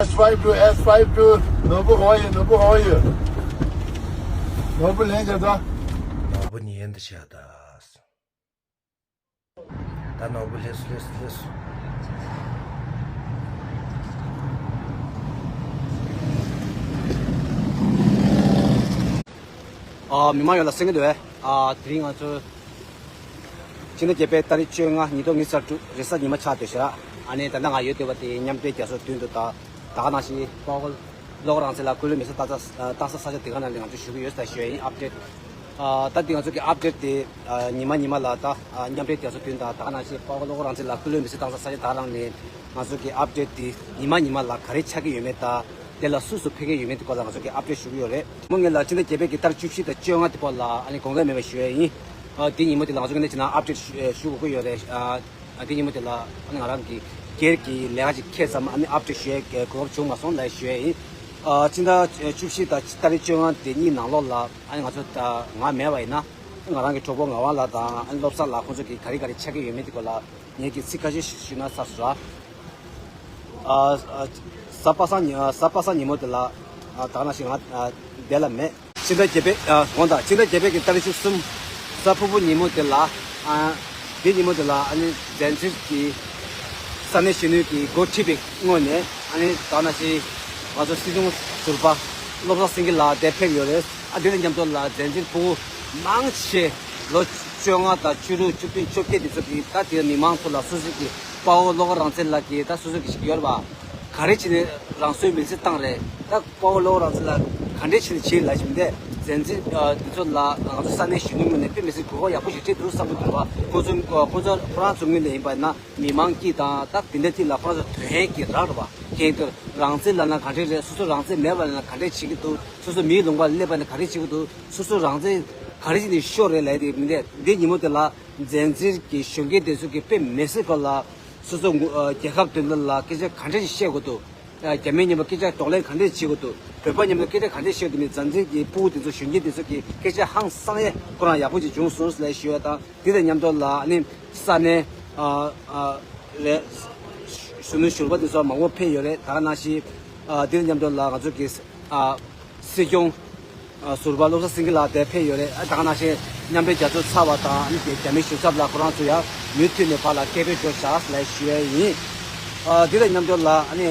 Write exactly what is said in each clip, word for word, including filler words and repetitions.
S five two, S five two, ནོར་བུ་ཧོ་ཡི། ནོར་བུ་ཧོ་ཡི། ནོར་བུ་ལེན་རྒྱ་ད། ནོར་བུ་ཉན་དུ་བྱ་ད། ད་ནོར་བུ་ལེས་ལེས་ལེས། ཨ། མི་མང་ཡོངས་ལ་གསན་གྱི་འདུག་གས། ཨ། དེ་རིང་ང་ཚོ་ཕྱི་ཟླ་བརྒྱད་པའི་ཏ་རིག་བཅོ་ལྔ་ཉིས་སྟོང་ཉི་ཤུ་རྩ་དྲུག་རེས་གཟའ་ཉི་མ་ཆགས་བསྡད་ཤག། ཨ་ནི་ད་ལྟ་ང་ཡོད་བསྡད་པ་དེ་མཉམ་འབྲེལ་རྒྱལ་ཚོགས་མདུན་དུ། ད་ད་ག་ནང་བཞིན་དཔའ་བོ་བློ་དགའ་རང་བཙན་ལགས་སྐུ་ལུས་མེར་སྲེག་བཏང་ས་བཏང་ས་ས་ཆ་དེ་ག་ནང་ལ་ང་ཚོ་ཞུ་གི་ཡོད་ཟེར་ཞུ་ཡ་ཡིན། ཨབ་ཌེཊ། ཨ། ད་འདི་ང་ཚོ་གི་ཨབ་ཌེཊ་དེ། ཨ། ཉི་མ་ཉི་མ་ལ་ད། ཨ། མཉམ་འབྲེལ་རྒྱལ་ཚོགས་མདུན་དང་ད་ག་ནང་བཞིན་དཔའ་བོ་བློ་དགའ་རང་བཙན་ལགས་སྐུ་ལུས་མེར་སྲེག་བཏང་ས་ས་ཆ་དེ་ག་རང་ནས་ང་ཚོ་གི་ཨབ་ཌེཊ་དེ་ཉི་མ་ཉི་མ་ལ་ག་རེ་ཆགས་ཀྱི་ཡོད་མེད་དང་། དེ་ལ་སུ་སུ་ཕེབས་ཀྱི་ཡོད་མེད་དེ་སྐོར་ལ་ང་ཚོ་གི་ཨབ་ཌེཊ་ཞུ་གི་ཡོད་རེད། མོ་ངེད་ལ་ཕྱི་ཟླ་བརྒྱད་པའི་གི་ཏ་རིག་བཅུ་བཞི་དང་བཅོ་ལྔ་དེ་བར་ལ་ཨ་ནི་དགོངས་འགལ་མེད་པ་ཞུ་ཡ་ཡིན། ཨ། དེ་ཉིན་མོ་དེ་ལ་ང་ཚོ་གི་ནས་ཅི་ན་ཨབ་ཌེཊ་ཞུ་ཞུ་དགོས་ཀྱི་ཡོད་རེད། ཨ། ཨ། དེ་ཉིན་མོ་དེ་ལ་ཨ་ནི་ང་རང་གི་སྒེར་གྱི་ལས་ཀ་ཅིག་འཁེལ་ཙམ། ཨ་ནི་ཨབ་ཌེཊ་ཞུ་ཡ་གི་གོ་སྐབས་བྱུང་མ་སོང་ལབ་ཞུ་ཡ་ཡིན། ཨ། ཕྱི་ཟླ་བཅུ་བཞི་དང་ཏ་རིག་བཅོ་ལྔ་དེ་གཉིས་ནང་ལོགས་ལ་ཨ་ནི་ང་ཚོ་ད་ང་མེད་པ་ཡིན་ན། ང་རང་གི་གྲོགས་པོ་ངག་དབང་ལགས་དང་ཨ་ནི་བློ་བཟང་ལགས་ཁོང་ཚོ་གིས་ག་རེ་ག་རེ་ཆགས་ཀྱི་ཡོད་མེད་དེ་སྐོར་ལ་ངེད་ཀྱིས་ཚིག་ཁ་ཤས་ཞུས་ན་ཚར་སོང་ར། ཨ། ཨ། གཟའ་པ་སངས་ཉི་གཟའ་པ་སངས་ཉིན་མོ་དེ་ལ། ཨ། ད་ག་ནང་བཞིན་ང་ཨ་འདི་ལ་མེད། ཕྱི་ཟླ་བརྒྱད་པའི། ཨ། དགོངས་དག། ཕྱི་ཟླ་བརྒྱད་པའི་གི་ཏ་རིག་བཅུ་གསུམ་གཟའ་ཕུར་བུ་ཉིན་མོ་དེ་ལ། ཨ། དེ་ཉིན་མོ་དེ་ལ་ཨ་ནི་བཙན་བྱོལ་གྱི་ས་གནས་གཞོན་ནུ་གི་འགོ་ཁྲིད་པའི་ངོས་ནས་ཨ་ནི་ད་ག་ནང་བཞིན་ང་ཚོ་སྲིད་སྐྱོང་ཟུར་པ་བློ་བཟང་སེང་གེ་ལགས་དེ་ཕེབས་ཡོད་རེད། ཨ། དེ་དང་མཉམ་དུ་ལ་བཙན་བྱོལ་ཕྲུ་གུ་མང་ཆེ་ལོ་བཅོ་ལྔ་དང་བཅུ་དྲུག་བཅུ་བདུན་བཅོ་བརྒྱད་དེ་ཚོ་གིས་ད་དེ་མི་མང་ཚོ་ལ་སོ་སོ་གི་དཔའ་བོ་བློ་དགའ་རང་བཙན་ལགས་ཀྱིས་ད་སོ་སོ་གི་ཞིག་ཡོད་རེད་པ། ག་རེ་བྱས་ནས་རང་སྲོག་མེར་སྲེག་བཏང་རེད། ད་དཔའ་བོ་བློ་དགའ་རང་བཙན་ལགས་ག་འདྲས་བྱས་ནས་བྱས་ལབ་བཞིན་དེ་བཙན་བྱོལ་འདི་ཚོ་ལ་ང་ཚོ་ས་གནས་གཞོན་ནུ་ངོས་ནས་དཔེ་མི་སྲིད་གོ་སྐབས་ཡག་པོ་ཞིག་སྤྲད་འདུག་བསམ་གྱི་འདུག་བ། ཁོ་ཚོ་ཁོ་ཚོ་ཁོ་རང་ཚོ་ངོས་ནས་ཡིན་པ་ན་མི་མང་སྐྱིད་དང་ད་དེ་འདྲ་ཅིག་ལ་ཁོ་རང་ཚོ་དོན་ཧན་གྱི་རག་རེད་བ། ཁྱེད་ཚོ་རང་བཙན་ལབ་ན་ག་འདྲས་རེད། སོ་སོ་རང་བཙན་མེད་པ་ལབ་ན་ག་འདྲས་བྱེད་ཀྱི་འདུག་སོ་སོ་མིའི་ལུང་པ་ལ་སླེབས་པ་ན་ག་རེ་བྱེད་ཀྱི་འདུག་སོ་སོ་རང་བཙན་ག་རེ་བྱས་ནས་ཤོར་རེད་ལབ་ཡ་དེ་མི་འདུག་འདི་ཉིན་མོ་དེ་ལ་བཙན་བྱོལ་གྱི་གཞོན་སྐྱེས་དེ་ཚོ་གིས་དཔེ་མི་སྲིད་སྐོར་ལ་སོ་སོ་ངོ་ཨ་རྒྱལ་ཁབ་དེ་འདྲ་ལ་སྐད་ཆ་ག་འདྲ་ཞིག་བཤད་དགོས་འདུག་ཨ། རྒྱ་མི་མཉམ་པོ་སྐད་ཆ་གདོང་ལེན་ག་འདྲ་བྱེད་དགོས་འདུག་བོད་པ་མཉམ་པོ་སྐད་ཆ་ག་འདྲ་བཤད་དགོས་འདུག་བཙན་བྱོལ་གྱི་ཕྲུ་གུ་དེ་ཚོ་གཞོན་སྐྱེས་དེ་ཚོ་གིས་སྐད་ཆ་ཧང་སང་ཡས་ཁོ་རང་ཡག་པོ་ཅིག་བྱུང་སོང་ལབ་ཞུ་ཡ་དང་། དེ་དང་མཉམ་དུ་ལ་ཨ་ནི་ས་གནས་ཨ་ཨ་རེད། གཞོན་ནུ་ཟུར་པ་དེ་ཚོ་མང་པོ་ཕེབས་ཡོད་རེད། ད་ག་ནང་བཞིན་ཨ་དེ་དང་མཉམ་དུ་ལ་ང་ཚོ་གི་ཨ་སྲིད་སྐྱོང་ཨ་ཟུར་པ་བློ་བཟང་སེང་གེ་ལགས་དེ་ཕེབས་ཡོད་རེད། ཨ་ད་ག་ནང་བཞིན་མཉམ་འབྲེལ་རྒྱལ་ཚོགས་ཚར་བ་དང་ཨ་ནི་རྒྱ་མི་གཞུང་ཚབ་ལགས་ཁོ་རང་ཚོ་ཡང་མུ་མཐུད་ནས་ཕར་ལ་སྐད་འབོད་འགྲོ་བཞག་ལབ་ཞུ་ཡ་ཡིན། ཨ་དེ་དང་མཉམ་དུ་ལ་ཨ་ནི་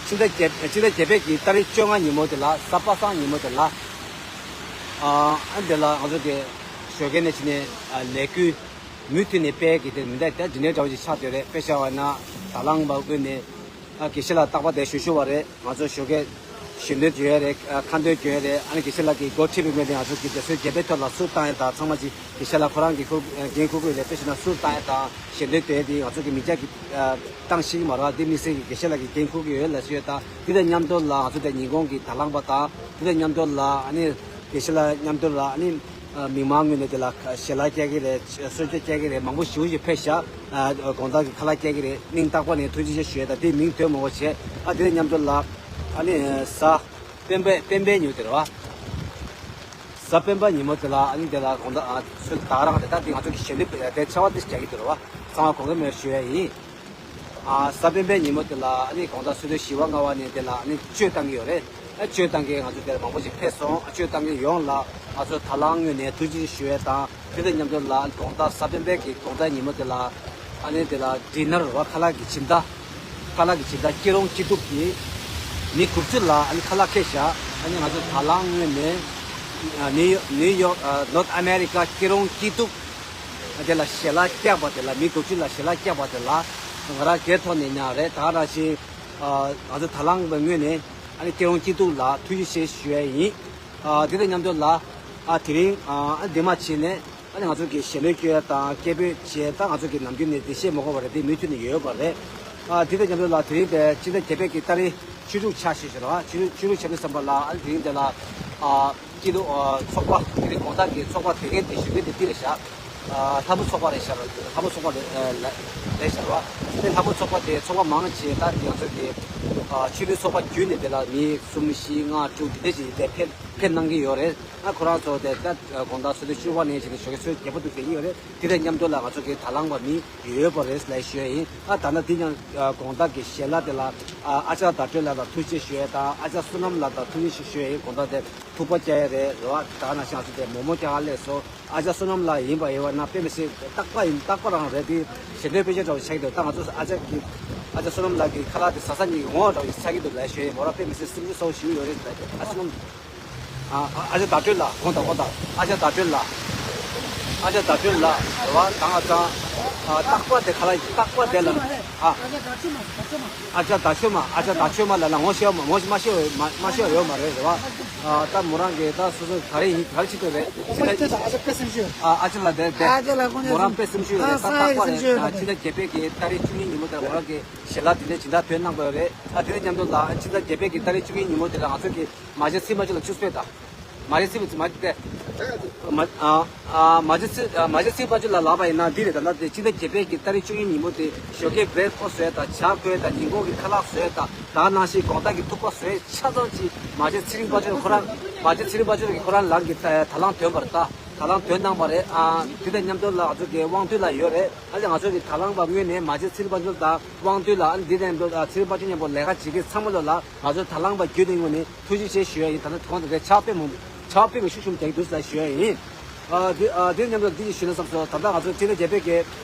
ཕྱི་ཟླ་བརྒྱད་ཕྱི་ཟླ་བརྒྱད་པའི་གི་ཏ་རིག་བཅོ་ལྔ་ཉིན་མོ་དེ་ལ་གཟའ་པ་སངས་ཉིན་མོ་དེ་ལ་ཨ་ཨ་འདི་ལ་ང་ཚོ་གི་ཞོགས་ཀས་ནས་ཕྱིན་ནས་ཨ་ལས་འགུལ་མུ་མཐུད་ནས་སྤེལ་གི་དེ་མི་འདྲ་ད་འདི་འདྲའི་འདྲ་བ་ཞིག་ཆགས་བསྡད་རེད། དཔེ་བཞག་པ་ན་དང་བླངས་པ་ཀུན་ནས་ཨ་དགེ་བཤེས་ལགས་རྟག་པར་དེ་ཞུ་ཞུ་བ་རེད། ང་ཚོ་ཞོགས་ཀས་ཞལ་འདོན་བྱོན་ཡ་རེད། ཁ་འདོན་བྱོན་ཡ་རེད། ཨ་ནི་དགེ་བཤེས་ལགས་ཀྱིས་འགོ་ཁྲིད་པའི་ངོས་ནས་ང་ཚོ་གི་དེ་ཚོའི་རྒྱབ་པའི་ཐོག་ལ་ཟུར་བཏང་ཡ་དང་ཚང་མ་ཅིག་དགེ་བཤེས་ལགས་ཁོ་རང་གི་འགན་འཁུར་གི་ཡོད་རེད། དཔེ་བཞག་ན་ཟུར་བཏང་ཡ་དང་ཞལ་འདོན་སྤྲད་ཡ་དེ་ང་ཚོ་གི་མི་སྐྱ་གི་ཏང་ཞིག་མ་རེད། དེ་དམིགས་བསལ་གྱི་དགེ་བཤེས་ལགས་ཀྱི་འགན་འཁུར་གྱི་ཡོད་ལབ་ཞུ་ཡ་དང་། དེ་དང་མཉམ་དུ་ལ་ང་ཚོ་དེ་ཉིན་གུང་གི་དང་བླངས་པ་དང་དེ་དང་མཉམ་དུ་ལ་ཨ་ནི་དགེ་བཤེས་ལགས་མཉམ་དུ་ལ་ཨ་ནི་མི་མང་ངོས་ནས་དེ་ལ་ཞལ་ལག་སྐྱེལ་གྱི་རེད། གསོལ་ཇ་སྐྱེལ་གྱི་རེད། མང་པོ་ཞེ་པོ་ཞིག་ཕེབས་ཤག་དགོང་དག་གི་ཁ་ལག་སྐྱེལ་གྱི་རེད། སྙིང་ཐག་པ་ནས་ཐུགས་རྗེ་ཆེ་ཞུ་ཡ་དང་། དེ་མིང་འདོན་མང་པོ་བྱས། ཨ་དེ་དང་མཉམ་དུ་ལ་ཨ་ནི་གཟའ་སྤེན་པའི་སྤེན་པའི་ཉིན་དེ་རེད་བ། གཟའ་སྤེན་པ་ཉིན་མོ་དེ་ལ་ཨ་ནི་དེ་ལ་དགོང་དག་ཨ་ཚོད་ད་རང་རེད། ད་དེ་ང་ཚོ་གི་ཞལ་འདོན་པའི་དེ་ཆར་པ་དེ་རྒྱག་གི་འདུག་རེད་བ། ཚང་མ་དགོངས་འགལ་མེད་ཞུ་ཡ་ཡིན། ཨ་གཟའ་སྤེན་པའི་ཉིན་མོ་དེ་ལ་ཨ་ནི་དགོང་དག་སོ་སོའི་བཞི་པ་ལྔ་པ་ནས་དེ་ལ་ཨ་ནི་གཅོད་བཏང་གི་ཡོད་རེད། ཨ་གཅོད་བཏང་མཁན་ང་ཚོ་དེ་ལ་མང་པོ་ཞིག་ཕེབས་སོང་། ཨ་གཅོད་བཏང་མཁན་ཡོངས་ལ་ང་ཚོ་དང་བླངས་ངོས་ནས་ཐུགས་རྗེ་ཆེ་ཞུ་ཡ་དང་། དེ་དང་མཉམ་དུ་ལ་དགོང་དག་གཟའ་སྤེན་པའི་གི་དགོང་དག་ཉིན་མོ་དེ་ལ་ཨ་ནི་དེ་ལ་ཌི་ནར་བ་ཁ་ལག་གི་སྦྱིན་བདག་ཁ་ལག་གི་སྦྱིན་བདག་སྐྱིད་རོང་སྐྱིད་སྡུག་གིས་མི་དགུ་བཅུ་ལ་ཨ་ནི་ཁ་ལག་ཁྱེར་བཞག་ཨ་ནི་ང་ཚོ་དང་བླངས་ངོས་ནས་ཨ་ནིའུ་ཡོག་ཨ་ནོར་ཐ་ཨ་མེ་རི་ཀ་སྐྱིད་རོང་སྐྱིད་སྡུག་དེ་ལ་ཞལ་ལག་བཀྱགས་པ་དེ་ལ་མི་དགུ་བཅུ་ལ་ཞལ་ལག་བཀྱགས་པ་དེ་ལ་ང་རང་སྒེར་ཐོག་ནས་ཉར་རེད། ད་ག་རང་བཞིན་ཨ་ང་ཚོ་དང་བླངས་པའི་ངོས་ནས་ཨ་ནི་སྐྱིད་རོང་སྐྱིད་སྡུག་ལ་ཐུགས་རྗེ་ཆེ་ཞུ་ཡ་ཡིན། ཨ་དེ་དང་མཉམ་དུ་ལ་ཨ་དེ་རིང་ཨ་འདི་མ་ཕྱིན་ནས་ཨ་ནི་ང་ཚོ་གི་ཞལ་འདོན་སྐྱོན་ཡ་དང་སྐད་འབོད་བྱས། ད་ང་ཚོ་གི་ནམ་རྒྱུན་ནས་འདི་བཤད་མ་དགོས་པ་རེད། དེ་མུ་མཐུད་ནས་ཡོད་པ་རེད། ཨ་དེ་དང་མཉམ་དུ་ལ་དེ་རིང་པའི་སྤྱི་ཟླ་བརྒྱད་པའི་གི་ཏ་རིག་བཅུ་དྲུག་ཆགས་ཤིག་ཟེར་བ། བཅུ་དྲུག་བཅུ་དྲུག་ཆགས་པའི་བསམ་པ་ལ་ཨ་ནི་དེ་རིང་འདི་ལ་ཨ་སྐྱིད་སྡུག་ཨ་ཚོགས་པ་དེ་རིང་དགོང་དག་གི་ཚོགས་པ་དེ་གའི་དེ་ཞུ་མཁན་དེ་འདི་རེད་ཤག་ཨ་ལྷ་མོ་ཚོགས་པ་རེད་ཤག་ལྷ་མོ་ཚོགས་པ་རེད་ཨ་རེད་ཤག་བ། དེ་ལྷ་མོ་ཚོགས་པ་དེ་ཚོགས་པ་མང་ཆེ་ད་ང་ཚོ་དེ་ཆོས་ལུགས་ཚོགས་པ་བརྒྱུད་ནས་དེ་ལ་མི་གསུམ་བཞི་ལྔ་དྲུག་དེ་འདྲ་ཞིག་དེ་ཕེབས་ཕེབས་གནང་གི་ཡོད་རེད། ཨ་ཁོ་རང་ཚོ་དེ་ད་དགོང་དག་ཆུ་ཚོད་བཅུ་པ་ནས་བྱས་ནས་ཞོགས་ཀའི་ཆུ་ཚོད་བརྒྱད་པ་དུ་ཕེབས་ཀྱི་ཡོད་རེད། དེ་དང་མཉམ་དུ་ལ་ང་ཚོ་གི་དང་བླངས་པ་མི་ཡོད་པ་རེད་ལབ་ཞུ་ཡ་ཡིན། ཨ་ད་ནི་དེ་ཡང་དགོང་དག་གི་ཞལ་ལག་དེ་ལ་ཨ་ཨ་ཅག་ཟླ་སྒྲོན་ལགས་ལ་ཐུགས་རྗེ་ཆེ་ཞུ་ཡ་དང་ཨ་ཅག་བསོད་ནམས་ལགས་ལ་ཐུགས་རྗེ་ཆེ་ཞུ་ཡ་ཡིན། དགོང་དག་དེ་ཐུག་པ་བསྐྱལ་ཡ་རེད། རེད་བ། ད་ནང་བཞིན་ང་ཚོ་དེ་མོག་མོག་རྒྱག་ག་སླེབས་སོང་། ཨ་ཅག་བསོད་ནམས་ལགས་ཡིན་པ་ཡིན་པ་ན་དཔེ་མི་སྲིད་རྟག་པ་ཡིན། རྟག་པ་རང་རེད། དེ་ཞལ་འདོན་དཔེ་ཆ་འདྲ་བོ་ཆགས་འདུག་ད་ང་ཚོ་ཨ་ཅག་གི་ཨ་ཅག་བསོད་ནམས་ལགས་ཀྱི་ཁ་ལག་དེ་ཟ་ས་གཉིས་ཀྱི་ངོ་བོ་འདྲ་བོ་ཞིག་ཆགས་ཀྱི་འདུག་ལབ་ཞུ་ཡ་ཡིན། མོ་རང་དཔེ་མི་སྲིད་སེམས་ཤུགས་གསོ་བོ་ཞིག་ཡོད་རེད་ལབ། ཨ་བསོད་ནམས། ཨ་ཨ་ཅག་ཟླ་སྒྲོན་ལགས་དགོངས་དག་དགོངས་དག་ཨ་ཅག་ཟླ་སྒྲོན་ལགས། ཨ་ཅག་ཟླ་སྒྲོན་ལགས་རེད་བ། ད་ང་ཚང་ཨ་རྟག་པ་དེ་ཁ་ལག་རྟག་པ་དེ་ལ་ཨ། ཨ་ཅག་ཟླ་ཆོས་མ། ཨ་ཅག་ཟླ་ཆོས་མ། ཨ་ཅག་ཟླ་ཆོས་མ་ལ་ལ་ངོ་ཤེས་མ་ངོ་མ་ཤེས་མ་མ་ཤེས་ཡོད་མ་རེད། རེད་བ། ཨ་ད་མོ་རང་གི་ད་སོ་སོ་ག་རེ་ཡིན་ག་རེ་བྱེད་དགོས་རེད། ཨ་ཅག་ལ་དེ་དེ་མོ་རང་དཔེ་སེམས་ཤུགས་ཡོད་རེད། ད་རྟག་པ་རེད། ད་ཕྱི་ཟླ་བརྒྱད་པའི་གི་ཏ་རིག་བཅུ་གཉིས་ཉིན་མོ་དེར་མོ་རང་གི་ཞལ་ལག་དེ་འདྲ་སྦྱིན་བདག་ཐོན་གནང་དགོས་རེད། ཨ་དེ་ནས་མཉམ་དུ་ལ་ཕྱི་ཟླ་བརྒྱད་པའི་གི་ཏ་རིག་བཅུ་གཉིས་ཉིན་མོ་དེ་ལ་ང་ཚོ་གི་མ་ཇི་ཚེ་མ་ཇི་ལ་ཆུ་ཚོད་དང་། མ་རེད། སྲིད་པ་མ་དེ། མ་ཨ་ཨ་མ་ཇི་སྲིད་ཨ་མ་ཇི་སྲིད་པ་ཇི་ལ་ལབ་པ་ཡིན་ན་འདི་རེད། ད་ལྟ་དེ་ཕྱི་ཟླ་བརྒྱད་པའི་གི་ཏ་རིག་བཅུ་གཉིས་ཉིན་མོ་དེ་ཞོགས་ཀའི་བྲེག་ཕ་སི་བཟོས་དང་ཇ་བསྐོལ་དང་ཉིན་གུང་གི་ཁ་ལག་བཟོས་དང་ད་ནང་བཞིན་དགོང་དག་གི་ཐུག་པ་བཟོས་ཆ་ཚང་གཅིག་མ་ཇི་ཚེ་རིང་དཔལ་འབྱོར་ཁོ་རང་མ་ཇི་ཚེ་རིང་དཔལ་འབྱོར་གྱི་ཁོ་རང་ལག་གི་ད་དང་བླངས་ཐོན་པ་རེད། ད་དང་བླངས་ཐོན་གནང་པ་རེད། ཨ་དེ་དང་མཉམ་དུ་ལ་ང་ཚོ་གི་དབང་འདུས་ལགས་ཡོད་རེད། ཨ་ཅག་ང་ཚོ་གི་དང་བླངས་པ་ངོས་ནས་མ་ཇི་ཚེ་རིང་དཔལ་འབྱོར་དང་དབང་འདུས་ལགས། ཨ་འདི་དང་མཉམ་དུ་ཨ་ཚེ་རིང་དཔལ་འབྱོར་མཉམ་པོ་ལས་ཀ་བྱེད་མཁན་ཚང་མ་ལོ་ལ་ང་ཚོ་དང་བླངས་པ་བརྒྱུད་དེ་ངོས་ནས་ཐུགས་རྗེ་ཆེ་ཞུ་ཡ་ཡིན། ད་ལྟ་དུས་དེ་ཕྱག་དཔེ་མང་ཕྱག་དཔེ་མི་ཤུགས་ཤུགས་རྒྱག་གི་འདུག་ཟེར་ཞུ་ཡ་ཡིན། ཨ་དེ་ཨ་དེ་མཉམ་དུ་འདི་ཞུས་ན་བསམ་སོང་། ད་ལྟ་ང་ཚོ་ཕྱི་ཟླ་བརྒྱད་པའི་གི་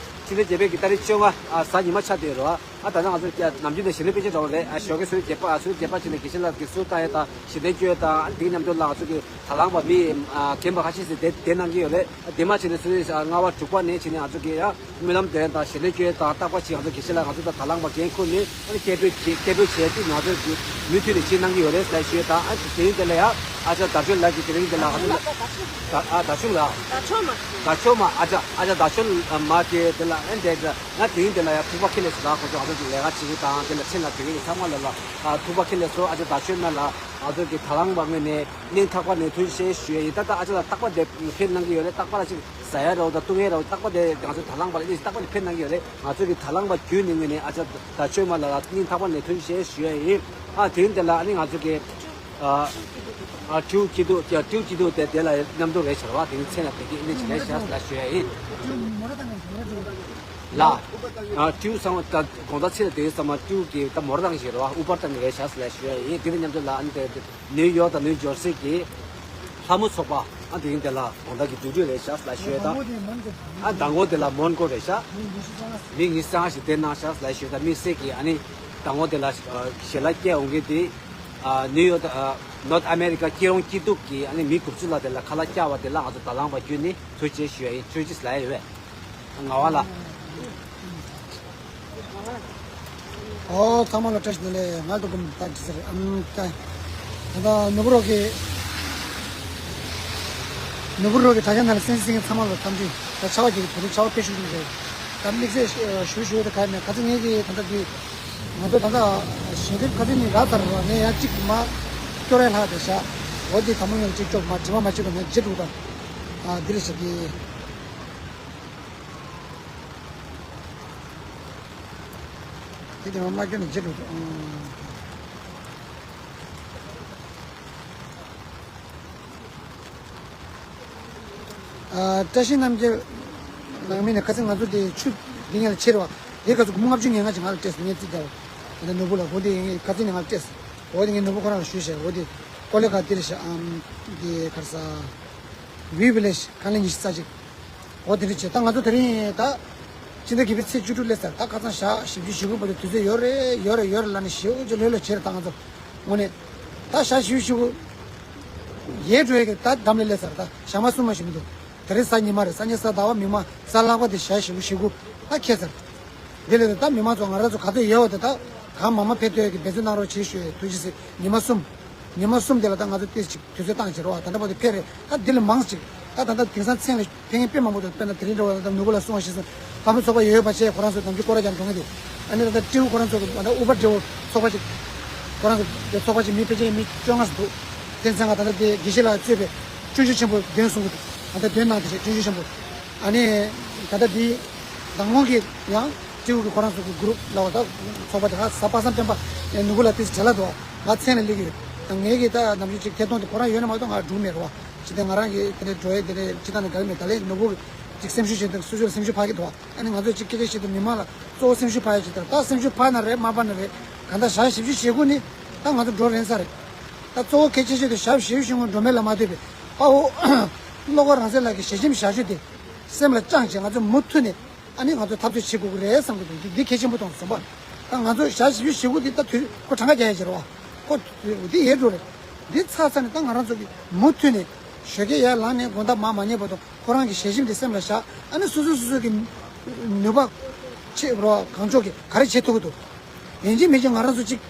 ཕྱི་ཟླ་བརྒྱད་པའི་གི་ཏ་རིག་བཅོ་ལྔ་ཨ་གཟའ་ཉི་མ་ཆགས་བསྡད་ཡོད་རེད་བ། ཨ་ད་ལྟ་ང་ཚོ་ཀྱ་ནམ་རྒྱུན་ནས་ཞལ་འདོན་དཔེ་ཆ་འདྲ་བོ་རེད། ཨ་ཞོགས་ཀའི་ཆུ་ཚོད་བརྒྱད་པ་ཨ་ཆུ་ཚོད་བརྒྱད་པ་ཕྱིན་ནས་དགེ་བཤེས་ལགས་ཀྱི་གསུར་བཏང་ཡ་དང་ཞལ་འདོན་བསྐྱོན་ཡ་དང་། ཨ་འདི་མཉམ་དུ་ལ་ང་ཚོ་གི་དང་བླངས་པ་མི་ཨ་རྒན་པ་ཁ་ཤས་ཤིག་དེ་དེ་གནང་གི་ཡོད་རེད། ཨ་དེ་མ་ཕྱིན་ནས་ཆུ་ཚོད་ཨ་ལྔ་པ་དྲུག་པ་ནས་ཕྱིན་ནས་ང་ཚོ་གི་ཡ་སྨོན་ལམ་འདོན་དང་ཞལ་འདོན་བསྐྱོན་དང་རྟག་པར་ཅིག་ང་ཚོ་དགེ་བཤེས་ལགས་ང་ཚོ་དང་དང་བླངས་པ་འགན་ཁུར་ནས་ཨ་ནི་སྐད་འབོད་བྱེད་སྐད་འབོད་བྱས་ཏེ་ང་ཚོ་གི་མུ་མཐུད་ནས་བྱེད་གནང་གི་ཡོད་རེད་ཟེར་ཞུས་དང་། ཨ་དེ་རིང་དེ་ལ་ཡ་ཨ་ཅག་ཟླ་སྒྲོན་ལགས་ཀྱིས་དེ་རིང་དེ་ལ་ང་ཚོ་ལ་ད་ཨ་ཟླ་ཆུང་ལགས། ཟླ་ཆུང་མ། ཟླ་ཆུང་མ། ཨ་ཅག་ཨ་ཅག་ཟླ་ཆུང་མ་གིས་དེ་ལ་ཨ་འདྲས་ང་དེ་རིང་དེ་ལ་ཡ་ཐུག་པ་ཁེལ་ལེ་སོང་། ད་ཁོ་ཚོ་ང་ཚོ་གི་ལས་ཀ་བྱེད་ཀྱི་དང་དེ་ལ་ཕྱིན་ལ་དེ་རིང་ཚང་མ་ལ་ལ་ཨ་ཐུག་པ་ཁེལ་ལེ་སོང་། ཨ་ཅག་ཟླ་ཆུང་མ་ལ་ང་ཚོ་གི་དང་བླངས་པ་ངོས་ནས་སྙིང་ཐག་པ་ནས་ཐུགས་རྗེ་ཆེ་ཞུ་ཡ་ཡིན། ད་ལྟ་ཨ་ཅག་ལ་རྟག་པར་དེ་ཕེབས་གནང་གི་ཡོད་རེད། རྟག་པར་ལ་ཅིག་ཟ་ཡ་རོ་དང་བཏུང་ཡ་རོ་རྟག་པར་དེ་ང་ཚོ་དང་བླངས་པ་ལ་ཅིག་རྟག་པར་དེ་ཕེབས་གནང་གི་ཡོད་རེད། ང་ཚོ་གི་དང་བླངས་པ་བརྒྱུད་ནས་ངོས་ནས་ཨ་ཅག་ཟླ་ཆུང་མ་ལ་ལ་སྙིང་ཐག་པ་ནས་ཐུགས་རྗེ་ཆེ་ཞུ་ཡ་ཡིན། ཨ་དེ་རིང་དེ་ལ་ཨ་ནི་ང་ཚོ་གི་ཨ་ཨ་ཀྲུའུ་སྐྱིད་སྡུག་ཀྲུའུ་སྐྱིད་སྡུག་དེ་དེ་ལ་མཉམ་དུ་རེད་ཤག་རེད་བ། དེ་རིང་མཚན་ལ་དེ་གི་ཨི་འདྲ་ཞིག་རེད་ཤག་ལ་ཞུ་ཡ་ཡིན། ལ། ཨ་ཀྲུའུ་ཚང་མ་ད་དགོང་དག་ཕྱི་ལ་དེ་ཚང་མ་ཀྲུའུ་གི་ད་མོ་རང་ཞིག་རེད་བ། ཨུ་པར་ཏང་གི་རེད་ཤག་ལ་ཞུ་ཡ་ཡིན། དེ་ནས་མཉམ་དུ་ལ་ཨ་ནི་དེ་ནིའུ་ཡོག་དང་ནིའུ་ཇོར་སི་གི་ལྷ་མོ་ཚོགས་པ་ཨ་དེ་ཡིན་དེ་ལ་དགོང་དག་གི་དུས་དྲོད་རེད་ཤག་ལ་ཞུ་ཡ་དང་། ཨ་མདང་དགོང་དེ་ལ་མོན་གྷོ་རེད་ཤག་མི་ཉི་ཤུ་རྩ་ལྔ་ཞིག་བསྡད་གནང་ཤག་ལ་ཞུ་ཡ་དང་། དམིགས་བསལ་གྱི་ཨ་ནི་མདང་དགོང་དེ་ལ་ཞལ་ལག་བསྐྱལ་འོང་མཁན་དེ་ཨ་ནིའུ་ཡོག་དང་ཨ་ནོར་ཐ་ཨ་མེ་རི་ཀ་སྐྱིད་རོང་སྐྱིད་སྡུག་གི་ཨ་ནི་མི་དགུ་བཅུ་ལ་དེ་ལ་ཁ་ལག་བསྐྱལ་བ་དེ་ལ་ང་ཚོ་དང་བླངས་པ་བརྒྱུད་ནས་ཐུགས་རྗེ་ཆེ་ཞུ་ཡ་ཡིན། ཐུགས་རྗེ་ཆེ་ལབ་ཡ་ཡོད་པས། ངག་དབང་ལགས། ཨོ་ཚང་མ་ལ་བཀྲ་ཤིས་བདེ་ལེགས། ང་ལྡོག་གམ་ད་ཅི་ཟེར་ཨམ་ད། ད་ནུབ་རོགས་ཀྱི་ནུབ་རོགས་ཀྱི་དྲ་རྒྱ་ནང་ལ་གསན་གཟིགས་མཁན་ཚང་མ་ལ་འཚམས་འདྲི། ད་ཆར་པ་གྱི་དེ་རིང་ཆར་པ་དཔེ་ཤུགས་ཆུང་ཆུང་རེད། ད་དམིགས་བསལ་ཞུ་ཞུ་ད་ག་ནས་ཁ་ཚིག་ངེད་ཀྱི་ད་ལྟ་དུས་ང་ཚོ་ད་ལྟ་ཞལ་འདེབས་ཁ་ཚིག་ནི་རག་ཚར་རེད་བ། ངས་ཡང་གཅིག་མ་སྐྱོར་ཡ་ལྷག་བསྡད་ཤག་འོ་དེ་དང་པོ་ངས་གཅིག་སྐྱོར་མ་དྲི་མ་མ་བྱེད་པ་ནས་བརྗེད་འགྲོ་དང་། ཨ་འདི་རེད་ཤག་གི། དེ་དེ་མ་སྐྱོར་ནས་བརྗེད་འགྲོ་དང་། ཨ་བཀྲ་ཤིས་རྣམ་རྒྱལ་ནང་མི་ནས་ཁ་སང་ང་ཚོ་དེ་ཆུ་འདི་ངས་ལ་ཆེ་རེད་བ། དེ་ཁ་སང་སྒོར་མོ་ལྔ་བཅུ་ང་ལྔ་ཅིག་ང་ལ་སྤྲད་སོང་། ངས་རྩིས་བརྒྱབ་པ། ད་ནོར་བུ་ལ་སྒོར་དེ་ངས་ཁ་སང་ནས་ང་ལ་སྤྲད་སོང་། འོ་དེ་ངས་ནོར་བུ་ཁོ་རང་ལ་ཞུས་བྱས། འོ་དེ་ཀོ་ལེ་ག་དེ་རེད་ཤག་ཨམ་དེ་ག་རེ་ཟ། ཝི་བི་ལེ་ཇི་ཁང་ལས་ཉི་ཤུ་རྩ་གཅིག་འོ་དེ་འདྲ་བྱས། ད་ང་ཚོ་དེ་རིང་ད་ཕྱི་ཟླ་བརྒྱད་པའི་ཚེས་བཅུ་དྲུག་སླེབས་ཚར། ད་ཁ་སང་ཞག་བཞི་བཅུ་ཞེ་དགུ་བར་དུ་དུས་ཚོད་ཡོད་རེད་ཡོད་རེད་ཡོད་རེད་ལབ་ནས་ཞེ་པོ་ཅིག་ལྷོད་ལྷོད་བྱས་རེད། ད་ང་ཚོ་དངོས་གནས་ད་ཞག་བཞི་བཅུ་ཞེ་དགུ་ཡལ་འགྲོ་ཡས་ཀྱི་ད་འགྲམ་ལ་སླེབས་ཚར། ད་ཞག་མ་གསུམ་མ་ཞིག་མི་འདུག་དེ་རིང་གཟའ་ཉི་མ་རེད། གཟའ་ཉི་གཟའ་ཟླ་བ་མིག་དམར་གཟའ་ལྷག་པ་དེ་ཞག་བཞི་བཅུ་ཞེ་དགུ་ད་འཁེལ་ཚར། དེ་ལས་ད་མི་མང་ཚོ་ང་རང་ཚོ་ག་ཚོད་ཡོད་པ་དེ་ད་གང་མང་མང་ཕེབས་ཐུབ་ཡས་ཀྱི་འབད་བརྩོན་གནང་རོགས་བྱེད་ཞུ་ཡས། ཐུགས་རྗེ་ཆེ། ཉི་མ་གསུམ། ཉི་མ་གསུམ་དེ་ལ་ད་ང་ཚོ་ཏོག་ཙམ་དུས་ཚོད་བཏང་བྱེད་རོགས། ད་ལྟ་བར་དུ་ཕེབས་རེད། ད་འདི་ལས་མང་ཅིག་ད་ད་ལྟ་དེང་སང་མཚན་ལ་ཕེབས་མཁན་དཔེ་མང་པོ་འདུག་དཔེར་ན་དེ་རིང་འདྲ་བོ་ད་ནུབ་ལ་གསུངས་པ་བཞིན་ལྷ་མོ་ཚོགས་པ་ཡོད་པ་བྱས་ཁོ་རང་ཚོ་ནམ་རྒྱུན་སྐོར་ར་རྒྱག་འགྲོ་མཁན་དེ། ཨ་ནི་ད་ལྟ་སྤྲེའུ་ཁོ་རང་ཚོ་ད་ལྟ་ཨུ་པ་འདྲ་བོ་ཚོགས་པ་ཅིག་ཁོ་རང་ཚོ་དེ་ཚོགས་པ་ཅིག་མི་ཕལ་ཆེར་མི་བཅོ་ལྔ་ཙམ་འདུག་དེ་མཚན་ལ་ད་ལྟ་དེ་དགེ་བཤེས་ལགས་གཙོས་པའི་སྤྱོད་འཇུག་ཆེན་པོ་འདོན་གསུང་གི་འདུག་ད་ལྟ་འདོན་གནང་དེ་བྱས་སྤྱོད་འཇུག་ཆེན་པོ། ཨ་ནི་ད་ལྟ་འདི་མདང་དགོང་གི་ཡང་། སྤྲེའུ་གི་ཁོ་རང་ཚོ་གི་གུ་རུབ་ལ་བ་ད་ཚོགས་པ་དེ་ག་ས་པ་སངས་སྤེན་པ་ནུ་བུ་ལ་ཏིས་བྲེལ་ལ་འདུག་ང་མཚན་ལ་སླེབས་ཀྱི་ཡོད། ངས་ཀྱི་ད་ནམ་རྒྱུན་ཅིག་ཐད་གཏོང་དེ་ཁོ་རང་ཡོད་ན་མ་གཏོགས་ང་སྒྲུག་མེད་རོ། ཅི་སྟེ་ང་རང་གི་དེ་འདྲའི་འགྲོ་ཡས་དེ་འདྲའི་ཅི་ད་ནས་དགའ་གི་མེད། ད་ལས་ནུ་བུ་གི་ཅིག་སེམས་ཤུགས་བྱེད་དང་སུ་ཞོར་སེམས་ཤུགས་འཕར་གྱི་འདུག་ཨ་ནི་ང་ཚོ་ཅིག་སྐད་ཆ་བཤད་དུས་མི་མང་ལ་གཙོ་བོ་སེམས་ཤུགས་འཕར་ཡ་ཅིག་དང་ད་སེམས་ཤུགས་འཕར་ན་རེད་མ་འཕར་ན་རེད། གང་ལྟར་ཞག་བཞི་བཅུ་ཞེ་དགུ་ནི་ད་ང་ཚོ་འགྲོ་རན་ས་རེད། ད་གཙོ་བོ་གལ་ཆེ་ཤོས་དེ་ཞག་བཞི་བཅུ་ཞེ་དགུ་འགྲོ་མེད་ལ་མ་ལྟོས་པའི་དཔའ་བོ་བློ་དགའ་རང་བཙན་ལགས་ཀྱི་ཞལ་ཆེམས་བཞག་ཆོས་དེ་སེམས་ལ་བཅངས་བྱས་ང་ཚོ་མུ་མཐུད་ནས་ཨ་ནི་ང་ཚོ་འཐབ་རྩོད་བྱེད་དགོས་ཀྱི་རེད་བསམ་གྱི་འདུག་འདི་འདི་གལ་ཆེན་པོ་མཐོང་སོང་བ། ད་ང་ཚོ་ཞག་བཞི་བཅུ་ཞེ་དགུ་འདི་ད་དུས་ཁོ་གྲངས་ཀ་རྒྱག་ཡ་བྱེད་རོགས། ཁོ་འདི་ཡལ་འགྲོ་རེད། འདི་ཚར་ཚར་ནས་ད་ང་རང་ཚོ་གི་མུ་མཐུད་ནས་ཞོགས་ཀས་ཡར་ལངས་ནས་དགོང་དག་མར་མ་ཉལ་བར་དུ་ཁོ་རང་གི་ཞལ་ཆེམས་དེ་སེམས་ལ་བཞག་ཨ་ནི་སོ་སོ་སོ་སོ་གི་ནུས་པ་ཆེ་རོགས་གང་ལྕོགས་ཀྱིས་ག་རེ་བྱེད་ཐུབ་ཀྱི་འདུག་ཡིན་གཅིག་མིན་གཅིག་ང་རང་ཚོ་གཅིག་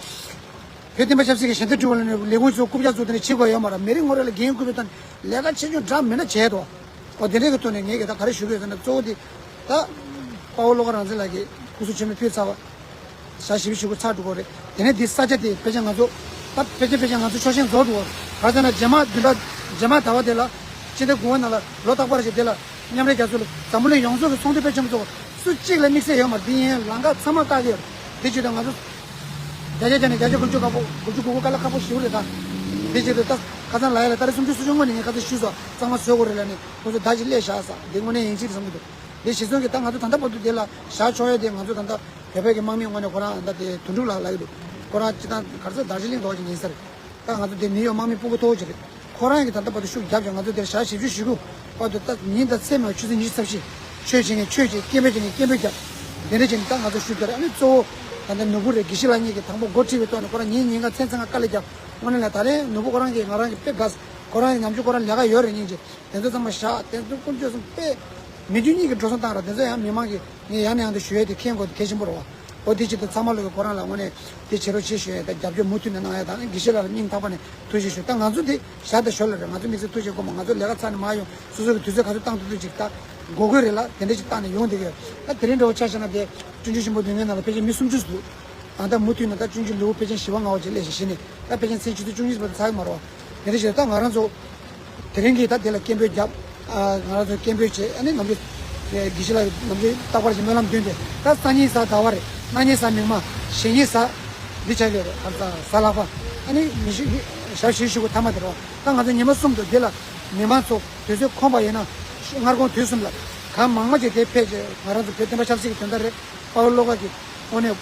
བོད་བསྟན་པ་ཆབ་སྲིད་ཀྱི་ཞལ་འདེབས་སྒྲུབ་པ་ལ་ནས་ལས་ཁུངས་ཚོ་རྐུབ་བཀྱག་བཙུགས་དེ་ནས་བྱེད་དགོས་ཡོད་མ་རེད། མི་རེ་ངོ་རེ་ལ་འགན་ཁུར་བའི་ཐོག་ནས་ལས་ཀ་ཆེ་ཆུང་འདྲ་མི་འདྲ་བྱས་འདུག་ཨོ་དེ་འདྲའི་གི་ཐོག་ནས་ངས་གི་ད་ག་རེ་ཞུ་གི་ཡོད་ཟེར་ན་གཙོ་བོ་དེ་ད་དཔའ་བོ་བློ་དགའ་རང་བཙན་ལགས་ཀྱིས་སྐུ་གཟུགས་ཆེན་མོ་ཕུལ་ཚར་བ། ཞག་བཞི་བཅུ་ཞེ་དགུ་ཚར་འགྲོ་གི་རེད། དེ་ནས་འདི་ས་ཆ་དེ་ཕལ་ཆེར་ང་ཚོ་ད་ཕལ་ཆེར་ཕལ་ཆེར་ང་ཚོ་ཕྱོགས་ཞེན་རྫོགས་འགྲོ་གི་རེད། ག་རེ་ཟེར་ན་རྗེས་མ་བདུན་ཕྲག་རྗེས་མ་ཟླ་བ་དེ་ལ་སྤྱི་ཟླ་དགུ་པ་ནང་ལ་ལོ་རྟག་པར་བཞིན་དེ་ལ་མཉམ་རེད་རྒྱ་མཚོ་ལ་འཛམ་བུ་གླིང་ཡོངས་རྫོགས་ཀྱི་ཚོགས་འདུ་ཕལ་ཆེན་པོ་ཚོགས། སུ་གཅིག་ལ་དམིགས་བསལ་ཡོད་མ་རེད། འདི་ཡིན་ལམ་ཁ་ཚང་མ་བཀག་གི་ཡོད་རེད། དེ་བྱེད་དུས་ང་ཚོ་བརྒྱ་ཆ་བརྒྱ་ནས་བརྒྱ་ཆ་དགུ་བཅུ་ཀ་པོ་དགུ་བཅུ་གོ་དགུ་ཀ་ལ་ཁག་པོ་ཞེ་པོ་རེད་ད། དེ་བྱེད་དུས་ད་ཁ་སང་ལ་ཡ་ལ་ཏ་རིག་སུམ་ཅུ་སོ་བཅུ་སྔོན་ནས་ངས་ཁ་སང་ཞུས་སོང་། གཙང་མ་བཟོ་དགོས་རེད་ལབ་ནས་ཁོ་ཚོ་ཟླ་གཅིག་སླེབས་བཞག་ས་དེ་དངོས་གནས་ཡིན་གཅིག་རེད་བསམ་གྱི་འདུག་དེ་བྱེད་སོང་གི་ད་ང་ཚོ་ད་ལྟ་བར་དུ་དེ་ལ་བཞག་ཆོག་ཡ་དེ་ང་ཚོ་ད་ལྟ་བོད་པའི་གི་དམག་མིའི་ངོས་ནས་ཁོ་རང་ད་དེ་དོན་གྲུབ་ལགས་ལབ་ཀྱི་འདུག་ཁོ་རང་སྤྱི་བཏང་ག་རེ་ཟེར་རྡོ་རྗེ་གླིང་འདྲ་བོ་ཅིག་ཡིན་ས་རེད། ད་ང་ཚོ་དེ་ནིའུ་ཡོག་དམག་མི་དཔུང་པ་མཐོ་བོ་ཅིག་རེད། ཁོ་རང་གིས་ད་ལྟ་བར་དུ་ཤུགས་བརྒྱབ་ཀྱང་ང་ཚོ་དེར་ཞག་བཞི་བཅུ་ཞེ་དགུ་བར་དུ་ད་ཉིན་དང་མཚན་མོ་ཆུ་ཚོད་ཉི་ཤུ་རྩ་བཞི། ཆོས་བྱེད་མཁན་ཆོས་བྱེད། སྐད་འབོད་བྱེད་མཁན་སྐད་འབོད་བརྒྱབ། དེ་འདྲ་བྱས་ནས་ད་ང་ཚོ་ཤུགས་རྒྱག་རེད། ཨ་ནི་གཙོ་བོ་ད་ལྟ་ནོར་བུ་རེད། དགེ་བཤེས་ལགས་གཉིས་ཀྱིས་དང་པོ་འགོ་ཁྲིད་པའི་ཐོག་ནས་ཁོ་རང་ཉིན་ཉིན་གང་མཚན་མཚན་གང་དཀའ་ལས་བརྒྱབ། དངོས་གནས་ལ་ད་ལན་ནོར་བུ་ཁོ་རང་གིས་ང་རང་གི་དཔེ་དགའ། ཁོ་རང་གི་ནམ་རྒྱུན་ཁོ་རང་ལས་ཀ་ཡོད་རེད་སྙིང་རྗེ། དེ་ཚོ་ཚང་མ་བཞག་དེ་ཚོ་ཀུན་སྤྱོད་གསུམ་དཔེ་མི་རྒྱུ་གཉིས་ཀྱི་འགྲོ་སོང་བཏང་ར། དེ་ཚོ་ཡང་མི་མང་གིས་ངས་ཡང་ནས་ཡང་དུ་ཞུ་ཡས་དེ་མཁྱེན་དགོས་དེ་གལ་ཆེན་པོ་རེད་བ། ཨོ་དེ་ཅི་ད་ཚང་མ་ལོག་གི་ཁོ་རང་ལ་དངོས་གནས་དེ་བྱེད་རོགས་བྱེད་ཞུ་ཡས་དང་རྒྱབ་སྐྱོར་མུ་མཐུད་ནས་གནང་ཡས་དང་དགེ་བཤེས་ལགས་ལ་སྙིང་ཐག་པ་ནས་ཐུགས་རྗེ་ཞུ། ད་ང་ཚོ་དེ་ཞག་དང་ཞོར་ལ་རེད། ང་ཚོ་དམིགས་བསལ་ཐུགས་རྗེ་སྐུལ་མ་ང་ཚོ་ལས་ཀ་ཚར་ནས་མར་ཡོང་སོ་སོ་གི་དུས་ཚོད་ག་ཚོད་བཏང་ཐུབ་ཐུབ་ཅིག་ད་དགོས་མཁོ་རེད་ལ་དེ་འདྲ་ཅིག་བཏང་ནས་ཡོང་བསྡད་ཀྱི་ཡོད། ད་དེ་རིང་འདྲ་བོ་ཆ་བཞག་ན་དེ་སྤྱོད་འཇུག་ཆེན་པོ་སྡུག་བསྔལ་ནང་ལ་ཕལ་ཆེར་མི་སུམ་ཅུ་ཙམ་འདུག་ཨ་ད་མུ་མཐུད་ནས་ད་སྤྱོད་འཇུག་ལེའུ་ཕལ་ཆེར་བཞི་པ་ལྔ་པ་ཅིག་སླེབས་ཤིང་གཞི་ནས་ད་ཕལ་ཆེར་མཚན་ཆུ་ཚོད་བཅུ་གཉིས་བར་དུ་ཚར་གི་མ་རེད་བ། དེ་འདྲ་ཞིག་ད་ང་རང་ཚོ་དེ་རིང་གི་ད་དེ་ལ་སྐད་འབོད་བརྒྱབ། ཨ་ང་རང་ཚོ་སྐད་འབོད་བྱས། ཨ་ནི་ནམ་རྒྱུན་དགེ་བཤེས་ལགས་ནམ་རྒྱུན་རྟག་པར་གྱི་སྨོན་ལམ་འདོན་ཏེ་ད་སང་ཉིན་གཟའ་ཟླ་བ་རེད། གནངས་ཉིན་གཟའ་མིག་དམར། གཞེས་ཉིན་གཟའ་འདི་ཆ་ཡོད་རེད། གཟའ་ལྷག་པ། ཨ་ནི་ཉི་ཤུ་ཞག་བཞི་བཅུ་ཞེ་དགུ་མཐའ་མ་དེ་རེད་བ། ད་ང་ཚོ་ཉི་མ་གསུམ་དུ་འདི་ལ་མི་མང་ཚོ་དུས་ཚོད་ཁོམ་པ་ཡིན་ན་སྔར་དགོང་དུས་གསུམ་ལ་གང་མང་མང་ཅིག་དེ་ཕེབས་བྱས་ང་རང་ཚོ་བོད་བསྟན་པ་ཆབ་སྲིད་ཀྱི་དོན་དག་རེད། དཔའ་བོ་བློ་དགའ་གི་དངོས་གནས་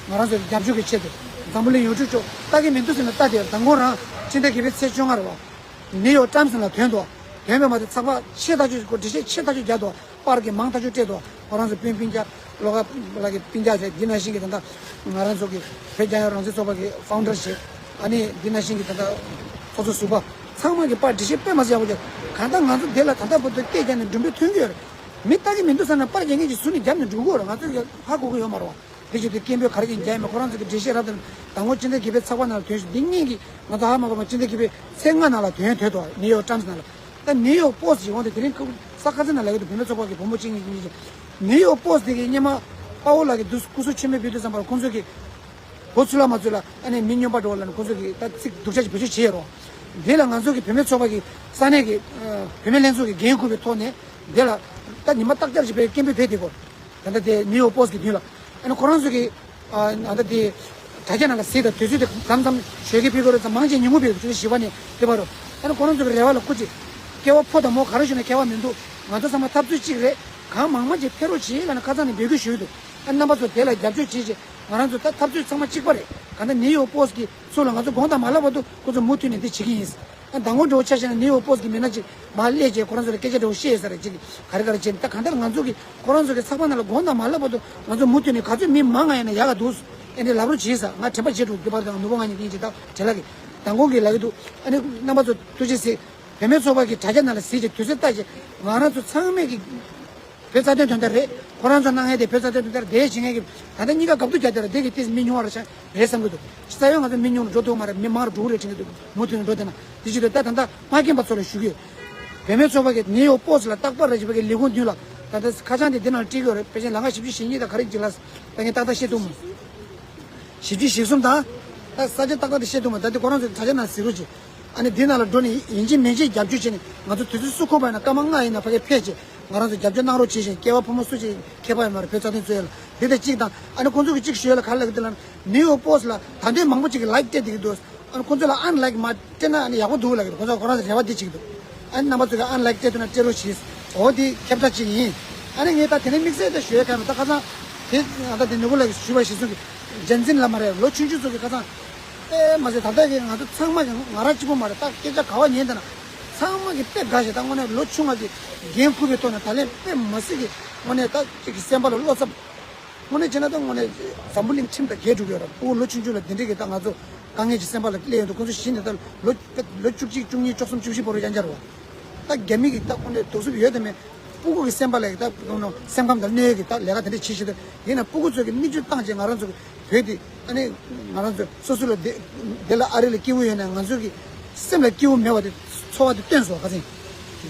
ང་རང་ཚོའི་རྒྱབ་སྐྱོར་གྱི་ཆེད་དུ་འཛམ་བུ་གླིང་ཡོངས་ཁྱབ་ལྟ་གི་མི་འདུག་ཟེར་ན་ལྟ་དེ་དང་པོ་རང་སྤྱི་ཟླ་བརྒྱད་པའི་ཚེས་བཅོ་ལྔ་རེད་བ། ནིའུ་ཡོག་ཊའིམ་སི་ནང་ལ་ཐོན་འདུག་ཐོན་པའི་མ་ཐག་ཚགས་པར་ཆེ་ཐག་ཆོད་ཀྱི་འགྲེལ་བཤད་ཆེ་ཐག་ཆོད་བརྒྱབ་འདུག་པར་གྱི་མང་ཐག་ཆོད་སྤྲད་འདུག་ཁོ་རང་ཚོ་སྤུན་སྤུན་ཀྱག་བློ་དགའ་ལགས་ཀྱི་སྤུན་ཀྱག་བྱས། འདི་ནང་བཞིན་གྱི་ད་ལྟ་ང་རང་ཚོ་གི་བོད་རྒྱལ་ཡོངས་རང་བཙན་ཚོགས་པ་གི་ཕའུན་ཌར་བྱས། ཨ་ནི་འདི་ནང་བཞིན་གྱི་ད་ལྟ་ཚོགས་གཙོ་ཟུར་པ་ཚང་མ་གི་པར་འགྲེལ་བཤད་དཔེ་མ་སྲིད་ཡག་པོ་བརྒྱབ། གང་ལྟར་ང་ཚོ་འདི་ལ་ད་ལྟ་བར་དུ་སྐད་རྒྱག་ནས་མགྲོན་འབོད་ཐོན་གྱི་ཡོད་རེད། མི་ལྟ་གི་མི་འདུག་ཟེར་ན་པར་རྒྱག་མཁན་གྱིས་ཟུར་ནས་རྒྱབ་ནས་འགྲོ་གི་ཡོད་རེད། ང་ཚོ་ཧ་གོ་གི་ཡོད་མ་རེད་བ། དེ་བྱེད་དུས་སྐད་འབོད་ག་རེ་ཡིན་རྒྱག་ཡིན་མིན་ཁོ་རང་ཚོ་གི་འགྲེལ་བཤད་རབ་དང་དང་པོ་སྤྱི་ཟླ་བརྒྱད་པའི་ཚགས་པར་ནང་ལ་ཐོན་ཞིང་འདི་སྔོན་གྱི་ང་ཚོ་ཧ་མ་གོ་བ་སྤྱི་ཟླ་བརྒྱད་པའི་ཚེས་ལྔ་ནང་ལ་ཐོན་ཐོན་ཐོག་ནིའུ་ཡོག་ཊའིམ་སི་ནང་ལ། ད་ནིའུ་ཡོག་པོ་སི་ཊི་ཞིག་འོང་དུས་དེ་རིང་ཁ་ས་ཁ་སང་ནང་ལ་ཡོད་དུ་བུད་མེད་ཚོགས་པ་གི་བུ་མོ་གཅིག་གཉིས་གཉིས་ཀྱིས་ནིའུ་ཡོག་པོ་སི་ཊི་དེ་གི་སྔོན་མ་དཔའ་བོ་ལགས་ཀྱིས་དུས་སྐུ་གཟུགས་ཆེན་མོའི་བོད་དུ་བསམ་པར་ཁོང་ཚོ་གི་གོ་ཚུལ་ལ་མ་ཚུལ་ལ་ཨ་ནི་མི་སྨྱོན་པ་འགྲོ་བ་ལ་ནི་ཁོང་ཚོ་གི་ད་ཚིག་སྡུག་ཅག་ཅིག་བེད་སྤྱོད་བྱེད་ཡོད་རོགས། དེ་ལ་ང་ཚོ་གི་བུད་མེད་ཚོགས་པ་གི་ས་གནས་ཀྱི་བུད་མེད་ལྷན་ཚོགས་ཀྱི་འགན་འཁུར་བའི་ཐོག་ནས་དེ་ལ་ད་ཉི་མ་རྟག་བརྒྱབ་ཅིག་བས་སྐད་འབོད་ཕེབས་དེ་གོ། ད་ལྟ་དེ་ནིའུ་ཡོག་པོ་སི་ཊི་གི་མདུན་ལ་ཨ་ནི་ཁོ་རང་ཚོ་གི་ཨ་ད་དེ་དྲ་རྒྱ་ནང་ལ་གཟིགས་དང་དུས་ཚོད་དེ་མཚམས་མཚམས་ཞོགས་ཀས་ཕེབས་ཀྱི་རེད་ཙང་མང་ཆེ་ཉིན་མོ་ཕེབས་ཀྱི་ཆུ་ཚོད་བཞི་པ་ནས་དེ་བར་རོ། ཨ་ནི་ཁོ་རང་ཚོ་གི་རེ་བ་ལ་སྐུ་མཁྱེན། སྐལ་བ་ཕོ་དང་མོ་ག་རེ་ཞུ་ན་ཁྱད་པར་མི་འདུག་ང་ཚོ་ཚང་མ་འཐབ་རྩོད་གཅིག་རེད། གང་མང་མང་ཅིག་ཕེབས་རོགས་བྱེད་ལབ་ནས་ཁ་སང་ནས་འབོད་སྐུལ་ཞུས་འདུག་ཨ་རྣམ་པ་ཚོ་དེ་ལ་རྒྱབ་སྐྱོར་བྱེད་ཅེས་ང་རང་ཚོ་ད་འཐབ་རྩོད་ཚང་མ་གཅིག་པ་རེད། གང་ལྟར་ནིའུ་ཡོག་པོ་སི་ཊི་གི་ཚུར་ལ་ང་ཚོ་དགོངས་དག་མ་ལབ་བར་དུ་ཁོ་ཚོ་མུ་མཐུད་ནས་འདི་བྱེད་ཀྱི་ཡིན། ཨ་མདང་དགོང་འདྲ་བོ་ཆ་བཞག་ན་ནིའུ་ཡོག་པོ་སི་ཊི་གི་མི་སྣ་གཅིག་མར་སླེབས་བྱས་ཁོ་རང་ཚོ་ལ་སྐད་ཆ་འདྲ་བོ་བཤད་ས་རེད། ཅིག་ག་རེ་ག་རེ་བྱས་ནས་ད་གང་ལྟར་ང་ཚོ་གི་ཁོ་རང་ཚོ་གི་ཚགས་པར་ནང་ལ་དགོངས་དག་མ་ལབ་བར་དུ་ང་ཚོ་མུ་མཐུད་ནས་ག་ཚོད་མི་མང་ང་ཡིན་ན་ཡག་ག་འདུག་ཨེ་འདྲའི་ལབ་རོགས་བྱེད་ས། ང་དྲན་པ་བརྗེད་འགྲོ་གི་བར་དུ་ནུ་བོ་ང་གཉིས་ཀྱིས་ད་བྲེལ་ལ་གི་མདང་དགོང་གི་ལབ་ཀྱི་འདུག་ཨ་ནི་རྣམ་པ་ཚོ་ཐུགས་རྗེ་གཟིགས། བུད་མེད་ཚོགས་པ་གི་དྲ་རྒྱ་ནང་ལ་གཟིགས་ཀྱི་དུས་ཚོད་ལྟ་ཅིག་ང་རང་ཚོ་ཚང་མས་ཀྱི་བོད་རྩ་དོན་དོན་དག་རེད། ཁོ་རང་ཚོ་གནང་ཡས་དེ་བོད་རྩ་དོན་དོན་དག་རེད་བྱེད་མཁན་གྱི་ད་ལྟ་གཉིས་ཀ་གབ་ཏུ་རྒྱག་དེ་ར་དེ་གི་ཏིས་མི་ཉུང་བ་རེད་ཤག་རེད་བསམ་གྱི་འདུག་རྩ་བའི་ང་ཚོ་མི་ཉུང་རུ་འགྲོ་ཐུབ་མ་རེད། མི་མང་རུ་འགྲོ་གི་རེད་དྲན་གྱི་འདུག་མུ་མཐུད་ནས་འགྲོ་བསྡད་ན་དེ་བྱེད་དུས་ད་ད་ལྟ་མ་རྒན་པ་ཚོ་ལ་ཞུ་གི་ཡོད། བུད་མེད་ཚོགས་པ་གི་ནིའུ་ཡོག་པོ་སི་ཊི་ལ་རྟག་པར་རེ་བཞིན་པ་གི་ལས་ཁུངས་མདུན་ལ་ད་ལྟ་ཁ་བྱང་དེ་འདི་ནང་བྲིས་ཡོད་རེད། ཕལ་ཆེར་ལམ་ཁ་བཞི་བཅུ་ཞེ་གཉིས་དང་ག་རེ་ཅིག་ལ་ད་ངས་ཏག་ཏག་བཤད་ཐུབ་མ། བཞི་བཅུ་ཞེ་གསུམ་དང་། ད་ས་ཆ་ཏག་ཏག་དེ་བཤད་ཐུབ་མ། ད་དེ་ཁོ་རང་ཚོ་དྲ་རྒྱ་ནང་གཟིགས་རོགས་གྱིས། ཨ་ནི་འདི་ནང་ལ་འགྲོ་ནས་ཡིན་གཅིག་མིན་གཅིག་རྒྱབ་སྐྱོར་བྱས་ནས་ང་ཚོ་དུས་ཚོད་སུ་ཁོམ་པ་ཡིན་ན་སྐར་མ་ལྔ་ཡིན་ན་ཕ་གིར་ཕེབས་བྱས། ང་རང་ཚོ་རྒྱབ་སྐྱོར་གནང་རོགས་བྱེད་བཞིན། སྐྱེ་བ་ཕོ་མོ་སུ་ཞིག་ཁྱད་པར་ཡོད་མ་རེད། བོད་རྩ་དོན་རྩོད་ཡ་ལ་འདི་དང་གཅིག་དང་། ཨ་ནི་ཁོང་ཚོ་གི་གཅིག་ཞུ་ཡ་ལ་ག་རེ་ལབ་ཀྱི་འདུག་ལབ་ན། ནིའུ་ཡོག་པོ་སི་ལ་ད་ལྟའི་མང་པོ་ཅིག་གིས་ལའིཀ་སྤྲད་བསྡད་ཀྱི་འདུག་ཨ་ནི་ཁོང་ཚོ་ལ་ཨན་ལའིཀ་མ་སྤྲད་ན་ཨ་ནི་ཡག་པོ་འདུག་ལབ་ཀྱི་འདུག་ཁོང་ཚོ་ཁོ་རང་ཚོ་རེ་བ་འདི་བྱེད་ཀྱི་འདུག་ཨ་ནི་རྣམ་པ་ཚོ་གིས་ཨན་ལའིཀ་སྤྲད་ཐུབ་ན་སྤྲད་རོགས་བྱེད། འོ་འདི་ཁྱབ་བསྒྲགས་ཅིག་ཡིན། ཨ་ནི་ངས་ད་དེ་ནས་དམིགས་བསལ་ད་ཞུ་ཡ་ག་མེད། ད་ཁ་སང་དེ་ང་ད་དེ་ནོར་བུ་ལགས་ཞུས་པ་གཞིར་བཟུང་གི་འཇན་ཟིན་ལ་མ་རེད། ལོ་ཆུང་ཆུང་ཚོ་གི་ཁ་སང་དཔེ་མ་ཟད་ད་ལྟ་གི་ང་ཚོ་ཚང་མ་གི་ང་རང་གཅིག་པོ་མ་རེད། ད་སྐད་ཆ་ག་བ་ཉན་ད་ན་ཚང་མ་གི་དཔེ་དགའ་ཞིག་ད་དངོས་གནས་ལོ་ཆུང་བ་གི་འགན་འཁུར་བའི་ཐོག་ནས་ད་ལན་དཔེ་མ་སྲིད་གི་དངོས་གནས་ད་ཅིག་གི་སེམས་པ་ལ་བློ་འཚབ། དངོས་གནས་བྱས་ན་ད་དངོས་གནས་འཛམ་བུ་གླིང་ཁྲིམས་དང་འགལ་འགྲོ་གི་ཡོད་རེད། ཕྲུ་གུ་ལོ་ཆུང་ཆུང་ལ་འདི་འདྲའི་གི་ད་ང་ཚོ་དཀའ་ངལ་གྱི་སེམས་པ་ལ་སླེབས་ཡོང་དུས་ཁོང་ཚོ་གཞི་ནས་ད་ལོ་ལོ་བཅུ་གཅིག་བཅུ་གཉིས་བཅུ་གསུམ་བཅུ་བཞི་བར་དུ་ཡང་འབྱོར་བ། ད་རྒྱ་མི་གི་ད་དངོས་གནས་སྡུག་རྩུབ་ཡོད་དམ་མེད། ཕྲུ་གུ་གི་སེམས་པ་ལ་ད་སེམས་ཁམས་དང་གནོད་ཡོད་གི་ད་ལས་ཀ་དེ་འདྲ་བྱེད་བཞིན་དུ་ཡིན་ན་ཕྲུ་གུ་ཚོ་གི་མིག་ཆུ་བཏང་བྱས་ང་རང་ཚོ་གི་བོད་དེ་ཨ་ནི་ང་རང་ཚོ་སོ་སོ་ལ་དེ་དེ་ལ་ཨ་རི་ལ་སྐྱིད་པོ་ཡོད་ན་ང་ཚོ་གི་སེམས་ལ་སྐྱིད་པོ་མེད་པ་དེ་ཚོར་བ་དེ་སྟོན་སོང་ཁ་སང་།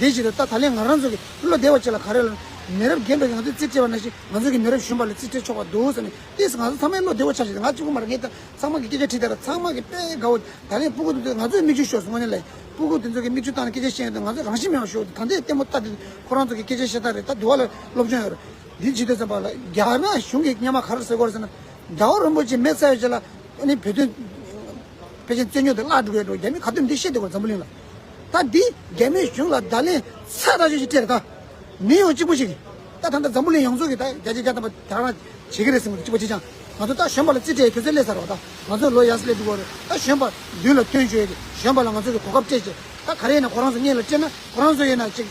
དེ་བཞིན་དུ་ད་ད་ལན་ང་རང་ཚོ་གི་བློ་བདེ་བ་ཅིག་ལ་ག་རེ་ལ་མི་རབས་རྒན་པའི་ང་ཚོས་རྩིས་སྤྲད་པ་ནང་བཞིན་ང་ཚོ་གི་མི་རབས་གཞོན་པ་ལ་རྩིས་སྤྲད་ཆོག་པ་འདུག་ཟེར་ནས་དེས་ང་ཚོ་ཚང་མའི་བློ་བདེ་བོ་ཆགས་ཤིག་ང་གཅིག་པུ་མ་རེད། ངས་ད་ཚང་མ་གི་སྐད་ཆ་དྲིས་ད་ར་ཚང་མ་གི་དཔེ་དགའ་བོ། ད་ལན་ཕྲུ་གུ་དེ་ཚོས་ང་ཚོའི་མིག་ཆུ་ཤོར་སོང་། དངོས་གནས་ལ་ཕྲུ་གུ་དེ་ཚོ་གི་མིག་ཆུ་བཏང་ནས་སྐད་ཆ་བཤད་ཡོང་དུས་ང་ཚོས་རང་བཞིན་མེད་པ་ཤོར་འདུག་ད་ལྟའི་ལྟད་མོ་ལྟ་དུས་ཁོ་རང་ཚོ་གི་སྐད་ཆ་བཤད་སྟངས་རེད། ད་དུ་བ་ལ་སློབ་སྦྱོང་ཡོད་རེད། འདི་བྱེད་དུས་ཙམ་པ་ལ་རྒྱ་ནག་གཞུང་གིས་སྔོན་མ་ག་རེ་ཟེར་གོ་རེད་ཟེར་ན། རྒྱལ་བ་རིན་པོ་ཆེ་མེད་ཚར་བའི་རྗེས་ལ་ཨ་ནི་བོད་དོན་ཕལ་ཆེར་རྩོད་རྙོག་དེ་བརླག་འགྲོ་གི་འགྲོ། རྒྱ་མི་ག་དུས་འདི་བཤད་དེ་གོ་འཛམ་བུ་གླིང་ལ། ད་འདི་རྒྱ་མི་གཞུང་ལ་བརྡ་ལན་ཚ་ཐག་ཆོད་ཅིག་སྤྲད་རེད་ད། མི་ཡོང་གཅིག་པུ་ཞིག་གིས། ད་ད་ལྟ་འཛམ་བུ་གླིང་ཡོངས་རྫོགས་ཀྱིས་ད་བརྒྱ་ཆ་བརྒྱ་ཐམ་པ་ད་རང་བྱེད་ཀྱི་རེད་ཟེར་གི་འདུག་གཅིག་པ་གཅིག་རྐྱང་། ང་ཚོ་ད་གཞོན་པ་ལ་རྩིས་སྤྲད་དུས་ཚོད་སླེབས་ཚར་བ། ད་ང་ཚོ་ལོ་ཡར་སླེབས་འགྲོ་གི་རེད། ད་གཞོན་པ་མདུན་ལ་སྟོན་བཅུག་ཡ་གི་གཞོན་པ་ལ་ང་ཚོ་གི་གོ་སྐབས་སྤྲད་བྱས། ད་ག་རེ་ཡིན་ན་ཁོ་རང་ཚོ་སྔོན་ལ་སྤྲད་ན་ཁོ་རང་ཚོ་ཡིན་ན་ཅིག་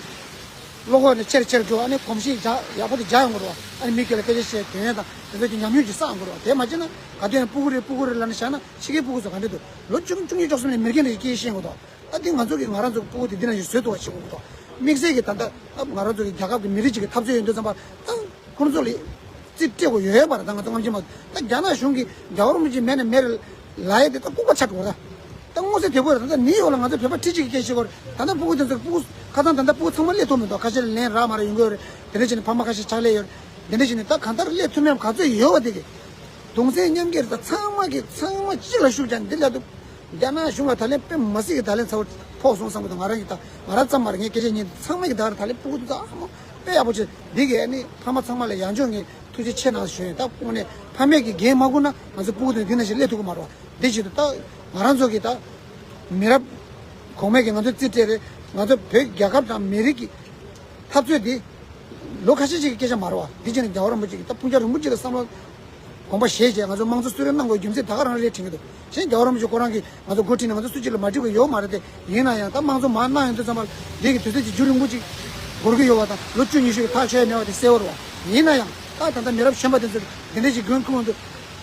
བློ་ཁོག་ནས་ཆེར་ཆེར་འགྲོ། ཨ་ནི་གོམས་གཤིས་འཇགས་ཡག་པོ་དེ་འཇགས་ཡོང་གི་རེད་བ། ཨ་ནི་མི་སྒེར་ལ་སྐད་ཆ་བཤད་དོན་ཡོད་དང་དེ་ཚོ་གི་ཉམས་མྱོང་ཅིག་བསགས་ཡོང་གི་རེད་བ། དེ་མ་བྱས་ན་ག་དུས་ཡིན་ན་ཕྲུ་གུ་རེད་ཕྲུ་གུ་རེད་ལབ་ནས་བཞག་ན་ཕྱི་རྒྱལ་ཕྲུ་གུ་ཚོ་ག་འདྲ་འདུག་ལོ་བཅུ་བཅུ་གཉིས་བཅུ་གསུམ་ནས་མི་རྒན་རེ་སྐད་ཆ་བཤད་ཡོང་གི་འདུག་ད་འདི་ང་ཚོ་གིས་ང་རང་ཚོ་གི་ཕྲུ་གུ་དེ་འདི་ནང་བཞིན་བཟོས་ཐུབ་པ་བྱེད་དགོས་ཀྱི་འདུག་དམིགས་བསལ་གྱིས་ད་ལྟ་ང་རང་ཚོ་གི་རྒྱལ་ཁབ་ཀྱི་མི་རིགས་གཅིག་གི་འཐབ་རྩོད་ཡོད་དུས་ཙམ་པ་ད་ཁོང་ཚོ་ལ་རྩིས་སྤྲད་དགོས་ཡོད་པ་རེད། ད་ང་ཚོ་ངོམ་ཆེན་མ་ད་རྒྱ་ནག་གཞུང་གིས་རྒྱལ་བ་རིན་པོ་ཆེ་མེད་ན་མེད་རེད་ལབ་ཡས་དེ་ད་ལྐུགས་པ་ཆགས་འགྲོ་གི་རེད། ད་མངོན་གསལ་དོད་པོ་རེད། ད་ལྟ་ནིའུ་ཡོག་ལ་ང་ཚོ་བོད་པ་ཁྲི་གཅིག་གིས་སྐད་ཆ་བཤད་ཀྱི་ཡོད་རེད། ད་ལྟ་ཕྲུ་གུ་དེ་ཚོ་ཕྲུ་གུ་ཁ་སང་ད་ལྟ་ཕྲུ་གུ་ཚང་མ་སླེབས་ཐུབ་མི་འདུག་ཁ་ཤས་ལ་ལན་རག་མ་རག་ཡོང་གི་ཡོད་རེད། དེ་འདྲ་བྱས་ནས་ཕ་མ་ཁ་ཤས་ཕྱག་ལས་ཡོད་རེད། དེ་འདྲ་བྱས་ནས་ད་གང་ལྟར་སླེབས་ཐུབ་མེད་ག་ཚོད་ཡོད་པ་དེ་གི་གདུང་སེམས་མཉམ་སྐྱེད་རེད། ད་ཚང་མ་གི་ཚང་མ་གཅིག་ལ་ཤུགས་རྒྱག་འདི་ལ་འདུག་རྒྱ་ནག་གཞུང་ལ་ད་ལན་དཔེ་མ་སྲིད་ཀྱི་ད་ལན་ཚ་བོ་ཕོག་སོང་བསམ་གི་འདུག་ང་རང་གི་ད་ང་རང་ཙམ་མ་རེད། ངས་སྐད་ཆ་ཉན་དུས་ཚང་མ་གི་ད་ར་ད་ལན་ཕྲུ་གུ་དེ་ཚོ་ཨ་མོ་དཔེ་ཡག་པོ་བྱས། འདི་གི་ཨ་ནི་ཕ་མ་ཚང་མ་ལ་ཡང་ཕྱོགས་ནས་ཐུགས་རྗེ་ཆེ་གནང་ཞུ་ཡིན། ད་དངོས་གནས་ཕ་མས་ཀྱི་འགན་མ་འཁུར་ན་ང་ཚོ་ཕྲུ་གུ་དེ་འདི་ནང་བཞིན་སླེབས་ཐུབ་ཀྱི་མ་རེད་བ། འདི་བྱེད་དུས་ད་ང་རང་ཚོ་གི་ད་མི་རབས་གོང་མས་ཀྱི་ང་ཚོ་རྩིས་སྤྲད་རེད། ང་ཚོ་བོད་རྒྱལ་ཁབ་དང་མི་རིགས་ཀྱི་འཐབ་རྩོད་འདི་ལོ་ཁ་ཤས་ཤིག་གི་སྐད་ཆ་མ་རེད་བ། འདི་བྱས་ནས་རྒྱལ་བ་རིན་པོ་ཆེ་གིས་ད་སྤུན་ཀྱག་རིན་པོ་ཆེ་ལ་བསམ་བློ་དགོངས་པ་བཞེས་བྱས་ང་ཚོ་དམངས་གཙོ་གསོལ་རས་གནང་དགོས་རྒྱུ་མཚན་ད་ག་རང་རེད་དྲན་གྱི་འདུག་གཞན་རྒྱལ་བ་རིན་པོ་ཆེ་ཁོ་རང་གིས་ང་ཚོ་འགོ་ཁྲིད་ནས་ང་ཚོ་སུ་གཅིག་ལ་མ་འགྲིག་པ་ཡོད་མ་རེད་དེ། ཡིན་ན་ཡང་ད་དམངས་གཙོ་མར་གནང་ཡོང་དུས་ཙམ་པ་འདི་གི་དུས་ཚོད་ཀྱི་རྒྱུན་རིང་པོ་ཅིག་འགོར་གྱི་ཡོད་པ་དང་ལོ་བཅུ་ཉི་ཤུ་གི་ཐག་ཆོད་ཡོད་མེད་པ་དེ་གསལ་བོ་རེད་བ། ཡིན་ན་ཡང་ད་ད་ལྟ་མི་རབས་གཞོན་པ་དེ་ཚོས་འདི་འདྲ་ཞིག་འགན་འཁུར་འོང་དུས་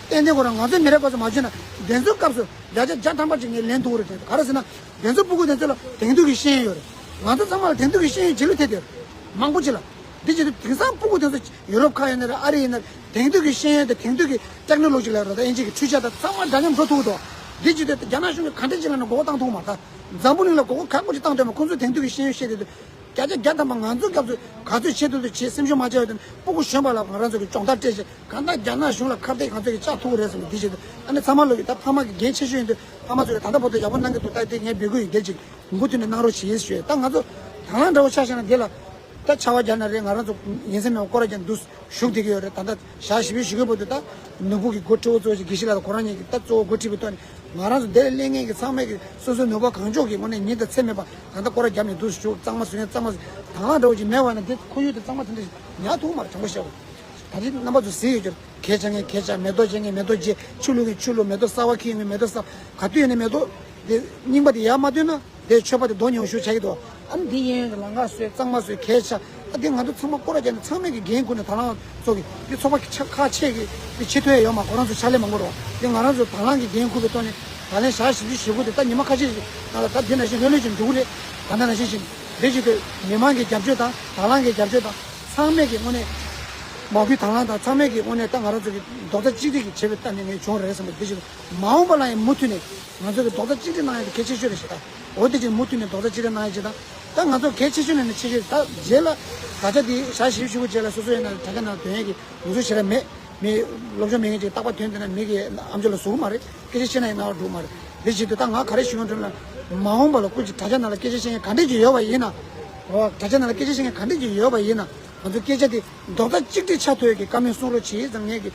ཏན་ཏན་ཁོ་རང་ང་ཚོའི་མི་རབས་སྐབས་སུ་མ་བྱུང་ན་དེ་ཚོའི་སྐབས་སུ་བརྒྱ་ཆ་བརྒྱ་ཐམ་པ་ཅིག་ངས་ལེན་ཐུབ་ཀྱི་རེད་དྲན་འདུག་ག་རེ་ཟེར་ན། དེ་ཚོ་ཕྲུ་གུ་དེ་ཚོ་ལ་དེང་དུས་ཀྱི་ཤེས་ཡོན་ཡོད་རེད། ང་ཚོ་ཚང་མ་ལ་དེང་དུས་ཀྱི་ཤེས་ཡོན་རྗེས་ལུས་ཐེབས་ཡོད་རེད། མང་པོ་ཅིག་ལ། འདི་བྱེད་དུས་དེང་སང་ཕྲུ་གུ་དེ་ཚོ་ཡུ་རོབ་ཁག་ཡིན་ན་རེད། ཨ་རི་ཡིན་ན་རེད། དེང་དུས་ཀྱི་ཤེས་ཡོན་དང་དེང་དུས་ཀྱི་ཊེག་ནོ་ལོ་ཇི་ལབ་རེད། ད་དབྱིན་ཇི་གི་འཕྲུལ་ཆས་དང་ཚང་མ་འདྲ་མཉམ་འགྲོ་ཐུབ་ཀྱི་འདུག་འདི་བྱེད་དུས་རྒྱ་ནག་གཞུང་གིས་ག་འདྲ་ཅིག་ལབ་ན་མགོ་སྐོར་བཏང་ཐུབ་མ་རེད། ད་འཛམ་བུ་གླིང་ལ་མགོ་སྐོར་ག་དགོས་ཅིག་བཏང་འདོད་མ། ཁོང་ཚོས་དེང་དུས་ཀྱི་ཤེས་ཡོན་ཤེས་བསྡད་དུས་བརྒྱ་ཆ་བརྒྱ་ཐམ་པ་ང་ཚོའི་སྐབས་སུ་ག་ཚོད་བྱེད་ཐུབ་ཐུབ་བྱེད། སེམས་ཤུགས་མ་ཆག་ཡོད་དུས་ཕྲུ་གུ་གཞོན་པ་ལ་ང་རང་ཚོ་གིས་སྦྱོང་བརྡར་སྤྲད་བྱས། གང་ལྟར་རྒྱ་ནག་གཞུང་ལ་ཁ་གཏད་ང་ཚོ་གིས་བཅག་ཐུབ་ཀྱི་རེད་བསམ་ནས་འདི་བྱེད་དུས། ཨ་ནི་ཚང་མ་ལོག་གིས་ད་ཕ་མ་གི་འགན་ཆེ་ཤོས་ཡིན་དུས་ཕ་མ་ཚོ་གིས་ད་ལྟ་བར་དུ་ཡག་པོ་གནང་གི་འདུག་ད་དེ་ངས་འབོད་སྐུལ་ཡིན། གལ་ཅིག་མུ་མཐུད་ནས་གནང་རོགས་བྱེད་ཞུ་ཡས། ད་ང་ཚོ་དང་བླངས་འདྲ་བོ་ཆ་བཞག་ན་འདི་ལ་ད་ཆར་པ་བརྒྱབ་ན་རེད། ང་རང་ཚོ་ཉིན་མཚན་མེད་པར་སྐོར་ར་རྒྱག་འདུག་བཞུགས་བསྡད་ཀྱི་ཡོད་རེད། ད་ལྟ་ཞག་བཞི་བཅུ་ཞེ་དགུ་བར་དུ་ད་ནོར་བུ་གི་འགོ་ཁྲིད་པ་གཙོ་བོ་གཙོ་བོ་ཞིག་དགེ་བཤེས་ལགས་དང་ཁོ་རང་གཉིས་ཀྱིས་ད་གཙོ་བོ་འགོ་ཁྲིད་པའི་ཐོག་ནས་ང་རང་ཚོ་འདིར་སླེབས་མཁན་གྱི་ཚང་མས་ཀྱི་སོ་སོའི་ནུས་པ་གང་ལྕོགས་ཀྱིས་དངོས་གནས་ཉིན་དང་མཚན་མེད་པར་ད་ལྟ་སྐོར་ར་བརྒྱབ་ནས་འདུག་བཞུགས། གཙང་མ་བཟོ་མཁན་གཙང་མ་བཟོས། དང་བླངས་འདྲ་བོ་ཅིག་མེད་པ་ན་འདི་ཁོར་ཡུག་དེ་གཙང་མ་དེ་འདྲ་ཞིག་ཉར་ཐུབ་མ་རེད། དྲང་པོ་བཤད་པ། ད་རེས་རྣམ་པ་ཚོ་གཟིགས་ཡོད་ཀྱི་རེད། གད་རྒྱག་མཁན་གད་རྒྱག་མེ་ཏོག་བཅད་མཁན་མེ་ཏོག་བཅད། ཆུ་བླུག་མཁན་ཆུ་བླུག་མེ་ཏོག་གསར་པ་འཁྱེར་མཁན་མེ་ཏོག་གསར། ག་དུས་ཡིན་ན་མེ་ཏོག་དེ་རྙིང་པ་དེ་ཡར་མ་བཏོན་ན་དེ་མཆོད་པ་དེ་རྡོ་ཉུང་ཤོས་ཆགས་ཀྱི་འདུག་ཨ་ནི་འདི་གཡས་གཡོན་གྱི་ལམ་ཁ་བཟོས། གཙང་མ་བཟོས། གད་རྒྱག་ཨ་འདི་ང་ཚོ་ཚང་མ་སྐོར་ར་བརྒྱབ་ནས་ཚང་མས་ཀྱི་འགན་ཁུར་ནས་དང་བླངས་ཚོགས་ཀྱི་འདི་ཚོགས་པ་ཁག་ཁག་ཆེ་གི་འདི་ཆེ་མཐོང་ཡ་ཡོད་མ། ཁོ་རང་ཚོ་ཕྱག་ལས་མང་པོ་རོགས། འདི་ང་རང་ཚོ་དང་བླངས་ཀྱི་འགན་ཁུར་བའི་ཐོག་ནས་ད་ལན་ཞག་བཞི་བཅུ་ཞེ་དགུ་དེ་ད་ཉི་མ་ཁ་ཤས་ཤིག་ནང་ལ་ད་འདི་ནང་བཞིན་ལྷོད་ལྷོད་ཅིག་འགྲོ་གི་རེད། ད་ལྟ་ནང་བཞིན་བཞིན་འདི་བྱེད་དུས་མི་མང་གི་རྒྱབ་སྐྱོར་དང་དང་བླངས་ཀྱི་རྒྱབ་སྐྱོར་དང་ཚང་མས་ཀྱི་དངོས་གནས་མང་པོའི་དང་བླངས་དང་ཚང་མས་ཀྱི་དངོས་གནས་ད་ང་རང་ཚོ་གི་རྡོག་རྩ་གཅིག་སྒྲིལ་གྱིས་བྱས་པའི་ཐོག་ནས་ངས་བྱུང་རེད་བསམ་པ། འདི་བྱེད་དུས་མ་འོངས་པ་ལ་ཡང་མུ་མཐུད་ནས་ང་ཚོ་གི་རྡོག་རྩ་གཅིག་སྒྲིལ་གནང་ཡ་དེ་གལ་ཆེ་ཤོས་རེད་ཞེས། ད་འོ་དེ་ཅིག་མུ་མཐུད་ནས་རྡོག་རྩ་གཅིག་སྒྲིལ་གནང་ཡ་ཅིག་དང་། ད་ང་ཚོ་གལ་ཆེ་ཤོས་ནས་ནས་ཆེ་ཤོས། ད་རྗེས་ལ་ད་ཆ་འདི་ཞག་བཞི་བཅུ་ཞེ་དགུ་རྗེས་ལ་སོ་སོ་ཡིན་ན་དྲ་རྒྱ་ནང་འདོན་ཡས་ཀྱི་ལུགས་སྲོལ་ཞེ་དྲག་མེད། མི་སློབ་སྦྱོང་མེད་མཁན་ཅིག་རྟག་པར་ཐོན་བསྡད་ན་མི་གི་ཨམ་ཅོག་ལ་ཟུག་གི་མ་རེད། སྐད་ཆ་བཤད་ན་ཡང་རྣ་བར་འགྲོ་གི་མ་རེད། འདི་བྱེད་དུས་ད་ང་ག་རེ་ཞུ་ཡོང་དྲན་ན། མ་འོངས་པ་ལ་སྐུ་མཁྱེན་དྲ་རྒྱ་ནང་ལ་སྐད་ཆ་བཤད་མཁན་ག་འདྲས་ཅིག་ཡོད་པ་ཡིན་ན། འོ་དྲ་རྒྱ་ནང་ལ་སྐད་ཆ་བཤད་མཁན་ག་འདྲ་ཅིག་ཡོད་པ་ཡིན་ན། ང་ཚོ་སྐད་ཆ་དེ་རྡོག་རྩ་གཅིག་སྒྲིལ་ཆགས་ཐུབ་ཡས་ཀྱི་བཀའ་མོལ་གསུང་རོགས་བྱེད་ཙང་ངས་ཀྱི་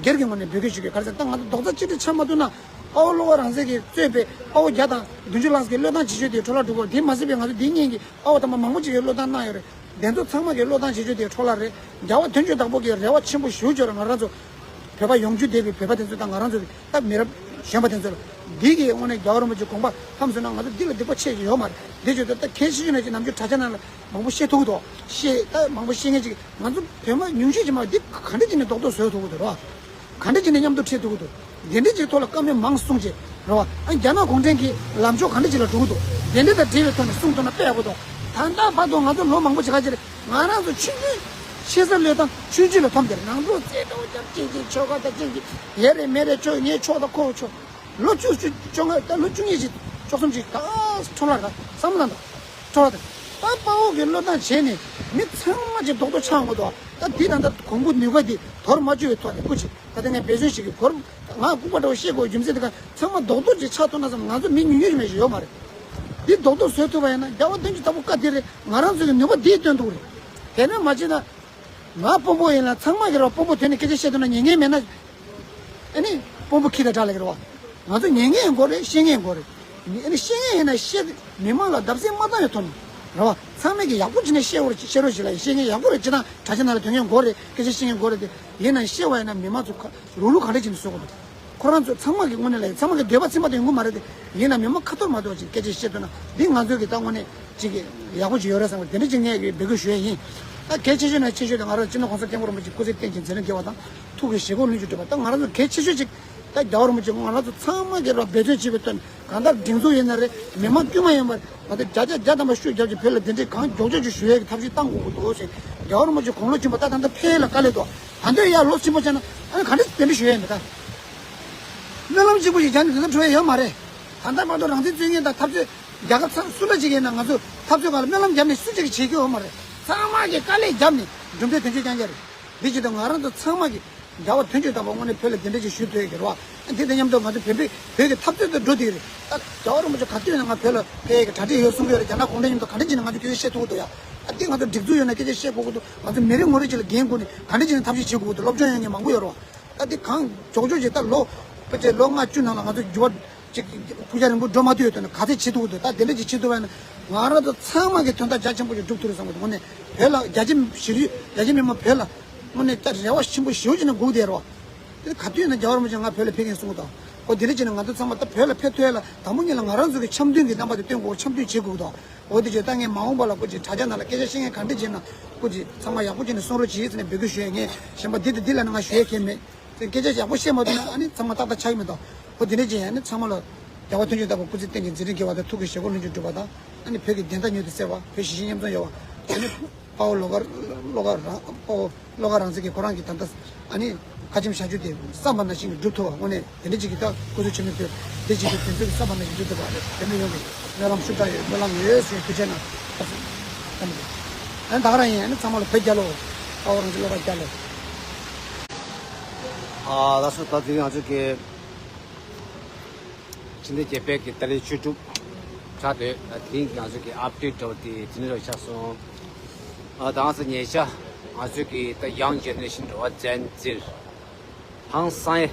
སྒེར་གྱི་ངོས་ནས་འབོད་སྐུལ་ཞུ་གི། ག་རེ་ཟེར་ན་ད་ང་ཚོ་རྡོག་རྩ་གཅིག་སྒྲིལ་ཆགས་མ་ཐུབ་ན། དཔའ་བོ་བློ་དགའ་རང་བཙན་གྱིས་གཙོས་པའི་དཔའ་བོ་བརྒྱ་དང་བདུན་ཅུ་ལྷག་ཙམ་གྱིས་བློས་བཏང་བྱེད་ཕྱོགས་དེ་འཕྲོ་བརླག་འགྲོ་གི་རེད། དེ་མ་ཟད་པའི་ང་ཚོ་འདི་གཉིས་ཀྱི་དཔའ་བོ་དམ་པ་མང་པོ་ཅིག་གིས་བློས་བཏང་གནང་ཡོད་རེད། དེ་ཚོ་ཚང་མ་གིས་བློས་བཏང་བྱེད་ཕྱོགས་དེ་འཕྲོ་བརླག་རེད། རྒྱལ་བ་དོན་གཅོད་བདག་པོ་གིས་རེ་བ་ཆེན་པོ་ཞེ་པོ་ཅིག་ཡོད་རེད། ང་རང་ཚོ་བོད་པ་ཡོངས་རྫོགས་བསྡད་པའི་བོད་པ་དེ་ཚོ་དང་ང་རང་ཚོ་ད་མི་རབས་གཞོན་པ་དེ་ཚོ་ལ། འདི་གི་དངོས་གནས་རྒྱལ་བ་རིན་པོ་ཆེའི་དགོངས་པ་ཧམ་སོང་ན་ང་ཚོ་འདི་ལ་སྡིག་པ་ཆེ་ཞིག་ཡོད་མ་རེད། འདི་བྱས་ཏེ་ད་གལ་ཆེ་ཤོས་ནས་ཅིག་ནམ་རྒྱུན་དྲ་རྒྱ་ནང་ལ་མང་པོ་བཤད་ཐུབ་ཀྱི་འདུག། བཤད་ད་མང་པོ་བཤད་མཁན་ཅིག་ང་ཚོ་བོད་མི་ཉུང་ཤས་ཅིག་མ་འདི་ག་འདྲ་བྱས་ནས་རྡོག་རྡོག་བཟོ་ཐུབ་ཀྱི་འདུག་རེད་བ། ག་འདྲ་བྱས་ནས་མཉམ་དུ་ཁྲིད་ཐུབ་ཀྱི་འདུག། དེ་འདྲ་ཅིག་ཐོག་ལ་བཀའ་མོལ་མང་གསུངས་བྱས་རེད་བ། ཨ་རྒྱ་ནག་གུང་ཁྲན་གྱི་ལམ་ཕྱོགས་ག་འདྲ་ཅིག་ལ་འགྲོ་གི་འདུག། དེ་འདྲ་དང་འབྲེལ་བའི་ཐོག་ནས་གསུངས་ཐུབ་ན་དཔེ་ཡག་པོ་འདུག། ད་ལྟ་བར་དུ་ང་ཚོ་ལོ་མང་པོ་ཞིག་ཁ་ཅིག་ལ་ང་རང་ཚོ་ཆུང་ཆུང་ཆེ་ས་བློས་བཏང་ཆུང་ཆུང་ལ་འཐོམ་དེར། ནང་ཚོ་རྩེད་འགྲོ་རྒྱབ་ཅིག་ཅིག་ཆོལ་ཁ་དང་ཅིག་ཅིག་ཡེ་རེ་མེ་རེ་ཆོས་ངའི་ཕྱོགས་དང་ཁོའི་ཕྱོགས། ལོ་བཅུ་བཅུ་བཅོ་ལྔ་ད་ལོ་བཅུ་གཉིས་ཅིག་བཅུ་གསུམ་ཅིག་ད་འཕྲོ་བརླག་ད་བསམ་བློ་ད་འཕྲོ་བརླག་ད། ད་དཔའ་བོ་གི་བློས་བཏང་བྱས་ནས་མི་ཚང་མ་ཅིག་རྡོག་རྡོག་ཆགས་འོང་གི་འདུག། ད་འདི་དང་ད་གོང་བུ་ནུས་པ་འདི་དོར་མ་བཅུག་པའི་ཐོག་ནས་སྐུ་མཁྱེན། ད་ལྟ་ངས་འབད་བརྩོན་ཞིག་གི་སྐོར་ང་ལྐུགས་པ་འདྲ་བོ་བཤད་དགོས་རྒྱུ་མཚན་དེ་ག་ཚང་མ་རྡོག་རྡོག་ཅིག་ཆགས་ཐུབ་ན་བསམ། ང་ཚོ་མི་ཉུང་ཉུང་ཞིག་མ་ཞིག་ཡོད་མ་རེད། འདི་རྡོག་རྡོག་བཟོ་ཐུབ་པ་ཡིན་ན་རྒྱལ་བ་དོན་གྱི་བདག་པོ་བཀའ་འདི་རེད། ང་རང་ཚོ་གི་ནུས་པ་འདིས་སྟོན་ཐུབ་རེད། དེ་ནས་མ་བྱས་ན་ང་དཔོན་པོ་ཡིན་ན་ཚང་མ་གི་རོགས་དཔོན་པོ་དེ་ནས་སྐད་ཆ་བཤད་ཐུབ་ན་ཉན་མཁན་མེད་ན། ཨ་ནི་དཔོན་པོ་ཁྱི་དང་འདྲ་ལབ་ཀྱི་རེད་བ། ང་ཚོ་ཉན་མཁན་དགོས་རེད། བཤད་མཁན་དགོས་རེད། ཨ་ནི་བཤད་མཁན་ཡིན་ན་བཤད། མི་མང་ལ་བརྡབ་གསིག་མ་བཏང་བའི་ཐོག་ནས་རེད་བ། ཚང་མས་ཀྱི་ཡག་པོ་བྱས་ནས་བཤད་རོགས་བཤད་རོགས་བྱེད་ལ། བཤད་མཁན་ཡག་པོ་རེད། སྤྱིར་བཏང་དྲ་རྒྱ་ནང་ལ་དོན་མཁན་དགོས་རེད། སྐད་ཆ་བཤད་མཁན་དགོས་རེད་དེ། ཡིན་ན་བཤད་པ་ཡིན་ན་མི་མང་ཚོ་ཁ་ལུག་ལུག་ག་འདྲ་བྱས་ནས་བཟོ་དགོས་འདུག། ཁོ་རང་ཚོ་ཚང་མ་གི་དངོས་གནས་ལ་ཚང་མ་གི་འདོད་པ་ཚིམ་པ་དེ་ཡོང་གི་མ་རེད་དེ། ཡིན་ན་མི་མང་ཁ་ཐོར་མ་གཏོགས་ཅིག་སྐད་ཆ་བཤད་ཐུབ་ན་འདི་ང་ཚོའི་གི་ད་དངོས་གནས་ཅིག་གི་ཡག་པོ་ཅིག་ཡོད་རེད་བསམ་གི། དེ་འདྲ་ཅིག་ངས་གི་འབོད་སྐུལ་ཞུ་ཡས་ཡིན། ད་གལ་ཆེ་ཤོས་ནས་ཆེ་ཤོས་དེ་ང་རང་སྤྱི་ནོར་༸གོང་ས་༸སྐྱབས་མགོན་རིན་པོ་ཆེ་སྐུ་ཚེ་བརྟན་ཅིང་མཛད་རིམ་རྒྱས་པ་དང་། ཐུགས་ཀྱི་བཞེད་དགོངས་ལྷུན་གྱིས་གྲུབ་པ། ད་ང་རང་ཚོ་གལ་ཆེ་ཤོས་ཅིག་ད་རྒྱལ་བ་རིན་པོ་ཆེ་ང་རང་ཚོ་ཚང་མ་གིས་ར་འབད་བརྩོན་བྱེད་པའི་དོན་གང་ལྟར་སྒྲིག་འཛུགས་ཡིན་ན་རེད། མི་མང་དཀྱུས་མ་ཡིན་པར་ང་ཚོ་བརྒྱ་ཆ་བརྒྱ་ཐམ་པ་ཤུགས་རྒྱབ་ཀྱི་བོད་ལ་དེ་འདྲའི་གང་མགྱོགས་མགྱོགས་ཀྱི་ཞུ་ཡས་ཀྱི་ཐབས་ཤེས་བཏང་དགོས་ཀྱི་འདུག་ཟེར། རྒྱལ་བ་རིན་པོ་ཆེ་དགུང་ལོ་ཆེན་པོ་ད་ད་ལྟ་ཕེབས་ལ་དཀའ་ལས་འདུག། ད་འདོད་ཡར་ལོ་ཆེན་པོ་བྱས་ན་ཨ་ནི་ག་འདྲ་དེ་འདྲ་ཞུ་ཡས་ཡིན་ད། སྨོན་ལམ་གཅིག་པོ་ཞིག་བརྒྱབ་ནས་དེ་ཚོ་འགྲོ་ཡས་ཡོད་མ་རེད། ད་ལྟ་བར་དུ་རང་བཙན་རྩོད་མཁན་དང་འཐབ་རྩོད་རྒྱལ་ཁབ་ཚང་སུ་འདྲ་ཅིག་ཡིན་ན་ང་ཚོ་འཐབ་རྩོད་སྒང་ལ་སྨོན་ལམ་བརྒྱབ་ནས་སུ་གཅིག་གིས་བྱེད་ཀྱི་ཡོད་མ་རེད། ཚང་མ་གིས་དཀའ་ལས་བརྒྱབ་ནས་གྲུབ་འབྲས་དོན་འཁྱོལ་རྐྱང་རྐྱང་རེད། འདི་བྱེད་དུས་ང་རང་ཚོ་ཚང་མ་གིས་རྒྱལ་བ་དོན་གཅོད་དམ་པ་དངོས་གནས་བོད་ལ་དེ་འདྲ་ཅིག་ཞུ་འདོད་ཀྱི་རེད་བ། འདི་དང་མཉམ་དུ་ང་ཚོ་བོད་པའི་བོད་ཀྱི་འཐབ་རྩོད་དུ་འགྲོ་བསྡད་ཀྱི་རེད། ད་རྒྱལ་བ་རིན་པོ་ཆེ་ག་དུས་ཡིན་ན་ང་བོད་ལ་ཕེབས་ཡས་ཀྱི་གྲ་སྒྲིག་ཡོད་གསུང་གི་ཡོད་རེད། རྒྱ་ནག་གུང་ཁྲན་མཉམ་དུ་ག་འདྲ་བྱས་ནས་ང་ཚོ་སྐད་ཆ་བཤད་ཐུབ་ཀྱི་འདུག་ཡ། ད་འདི་ང་ཚོ་སྒྲིག་འཛུགས་ཡོད་ན་སྐད་ཆ་བཤད་དགོས་ཀྱི་འདུག། ང་ཚོ་མི་རེ་ངོ་རེ་ཅིག་ལ་འགན་ཁུར་ནས་ག་འདྲ་བྱས་ནས་ཐབས་ཤེས་བྱེད་དགོས་ཀྱི་འདུག། སློབ་སྦྱོང་ཡོད་མཁན་མང་པོ་ཡོད་རེད་བ། ད་འདི་གང་མགྱོགས་མགྱོགས་ཅིག་ད་ལོ་ཕལ་ཆེར་ལོ་ལྔ་བཅུ་ནང་ལ་ང་ཚོ་འགྱུར་བ་ཅིག་ཕུགས་རྒྱང་རིང་པོ་འགྲོ་མ་ཐུབ་ཡོད་དོན་ན་ག་ཚད་བྱེད་ཐུབ་ཀྱི་འདུག། ད་དེ་འདྲ་ཅིག་བྱེད་ཐུབ་པ་ཡིན་ན་ང་རང་ཚོ་ཚང་མ་གི་དོན་དག་རྒྱ་ཆེན་པོ་ཅིག་སྒྲུབ་ཐུབ་རེད་བསམ་གྱི་འདུག། དངོས་གནས་བོད་ལ་རྒྱ་ཆེ་ཞུ་རྒྱ་ཆེ་མི་མང་བོད་ལ་དངོས་གནས་ད་རེ་བ་ཆེན་པོ་ཞེ་པོ་ཅིག་ནས་སྒུག་བསྡད་རེད་བ། དེ་ག་དུས་ཡིན་ན་རྒྱལ་བ་རིན་པོ་ཆེ་ང་བོད་ལ་ཕེབས་མཁན་གསུང་གི་འདུག། འོ་དེ་འདྲ་བྱས་ན་ང་ཚོ་ཚང་མ་ད་བོད་ལ་ཕེབས་ཐུབ་ཡ་ལ་དང་པོ་ཉིད་ལ་ང་རང་ཚོ་གི་འཆམ་མཐུན་གྱི་རྣམ་པ་དེ་སྟོན་དགོས། འཆམ་མཐུན་བྱེད་དགོས་ཀྱི་འདུག། འོ་དེ་བྱས་ད་ངས་མ་འོངས་པ་ལ་སྐུ་མཁྱེན་དྲ་རྒྱ་ནང་ལ་སྐད་ཆ་བཤད་མཁན་ག་འདྲ་བྱས་ན་སྐུ་མཁྱེན་ཚང་མ་ཡག་པོ་བྱས་ནས་གསུང་རོགས་གྱིས་ཟེར་ནས་འབོད་སྐུལ་ཞུ་ཡས། ངས་གཞན་པ་འདི་དང་འདི་ལ་ནི་ང་ཞུ་ཡས་གང་ཡང་མེད། དེ་སྐད་ཆ་ཡག་པོ་བཤད་མ་ཐུབ་ན་ཨ་ནི་ཚང་མ་ཏག་ཏག་ཆགས་ཀྱི་མི་འདུག། འོ་དེ་འདྲ་བྱས་ཡ་ནི་ཚང་མ་ལ་རྒྱལ་བ་དོན་གཅོད་དམ་པ་སྐུ་ཚེ་བརྟན་ཅིང་མཛད་རིམ་རྒྱས་པ་དང་། ཐུགས་ཀྱི་བཞེད་དགོངས་ལྷུན་གྱིས་གྲུབ་པ་དང་། ཨ་ནི་བོད་ཀྱི་བདེན་མཐའ་མྱུར་དུ་གསལ་བ། བོད་གཞིས་བྱེས་མཉམ་འཛོམས་ཡོང་བ། དེ་ནི་དཔའ་བོ་བློ་དགའ་བློ་དགའ་རང་དཔའ་བོ་བློ་དགའ་རང་བཙན་གྱིས་ཁོ་རང་གིས་ད་ལྟ་ཨ་ནི་བཀའ་ཆེམས་བཞག་རྒྱུ་དེ་བསམ་པ་ནང་བཞིན་གྱི་འགྲུབ་ཐུབ་པ། དངོས་གནས་དེ་འདྲ་ཅིག་གི་ད་སྐུ་ཚེ་ཆེན་མོའི་དུས་དེ་ཅིག་གི་དོན་ཚན་གྱི་བསམ་པ་ནང་བཞིན་འགྲུབ་ཐུབ་པ་རེད། དེ་མི་ཡོང་གི་སྨོན་ལམ་ཤུགས་དྲག་ཡོད། སྨོན་ལམ་ཡོད་ཟེར་ཐུགས་རྗེ་གནང་། ཨ་ནི་ད་ག་རང་ཡིན། ཨ་ནི་ཚང་མ་ལ་བོད་རྒྱལ་ལོ། དཔའ་བོ་རང་བཙན་བློ་དགའ་རྒྱལ་ལོ། ཨ་ལགས་སོ། ད་དེ་རིང་ང་ཚོ་གི་ཕྱི་ཟླ་བརྒྱད་པའི་གི་ཏ་རིག་བཅུ་དྲུག་ཆགས་སྡོད། ད་དེ་རིང་གི་ང་ཚོ་གི་ཨབ་ཌེཊ་འདྲ་བོ་དེ་དེ་ནས་རོ་ཆགས་སོང་། ཨ་ད་ང་ཚོ་ཉེ་ཆར་ང་ཚོ་གི་ད་ཡང་ཇེ་ནེ་རེ་ཤན་འདྲ་བ་ཛན་ཛི་ཧང་སང་ཡེ།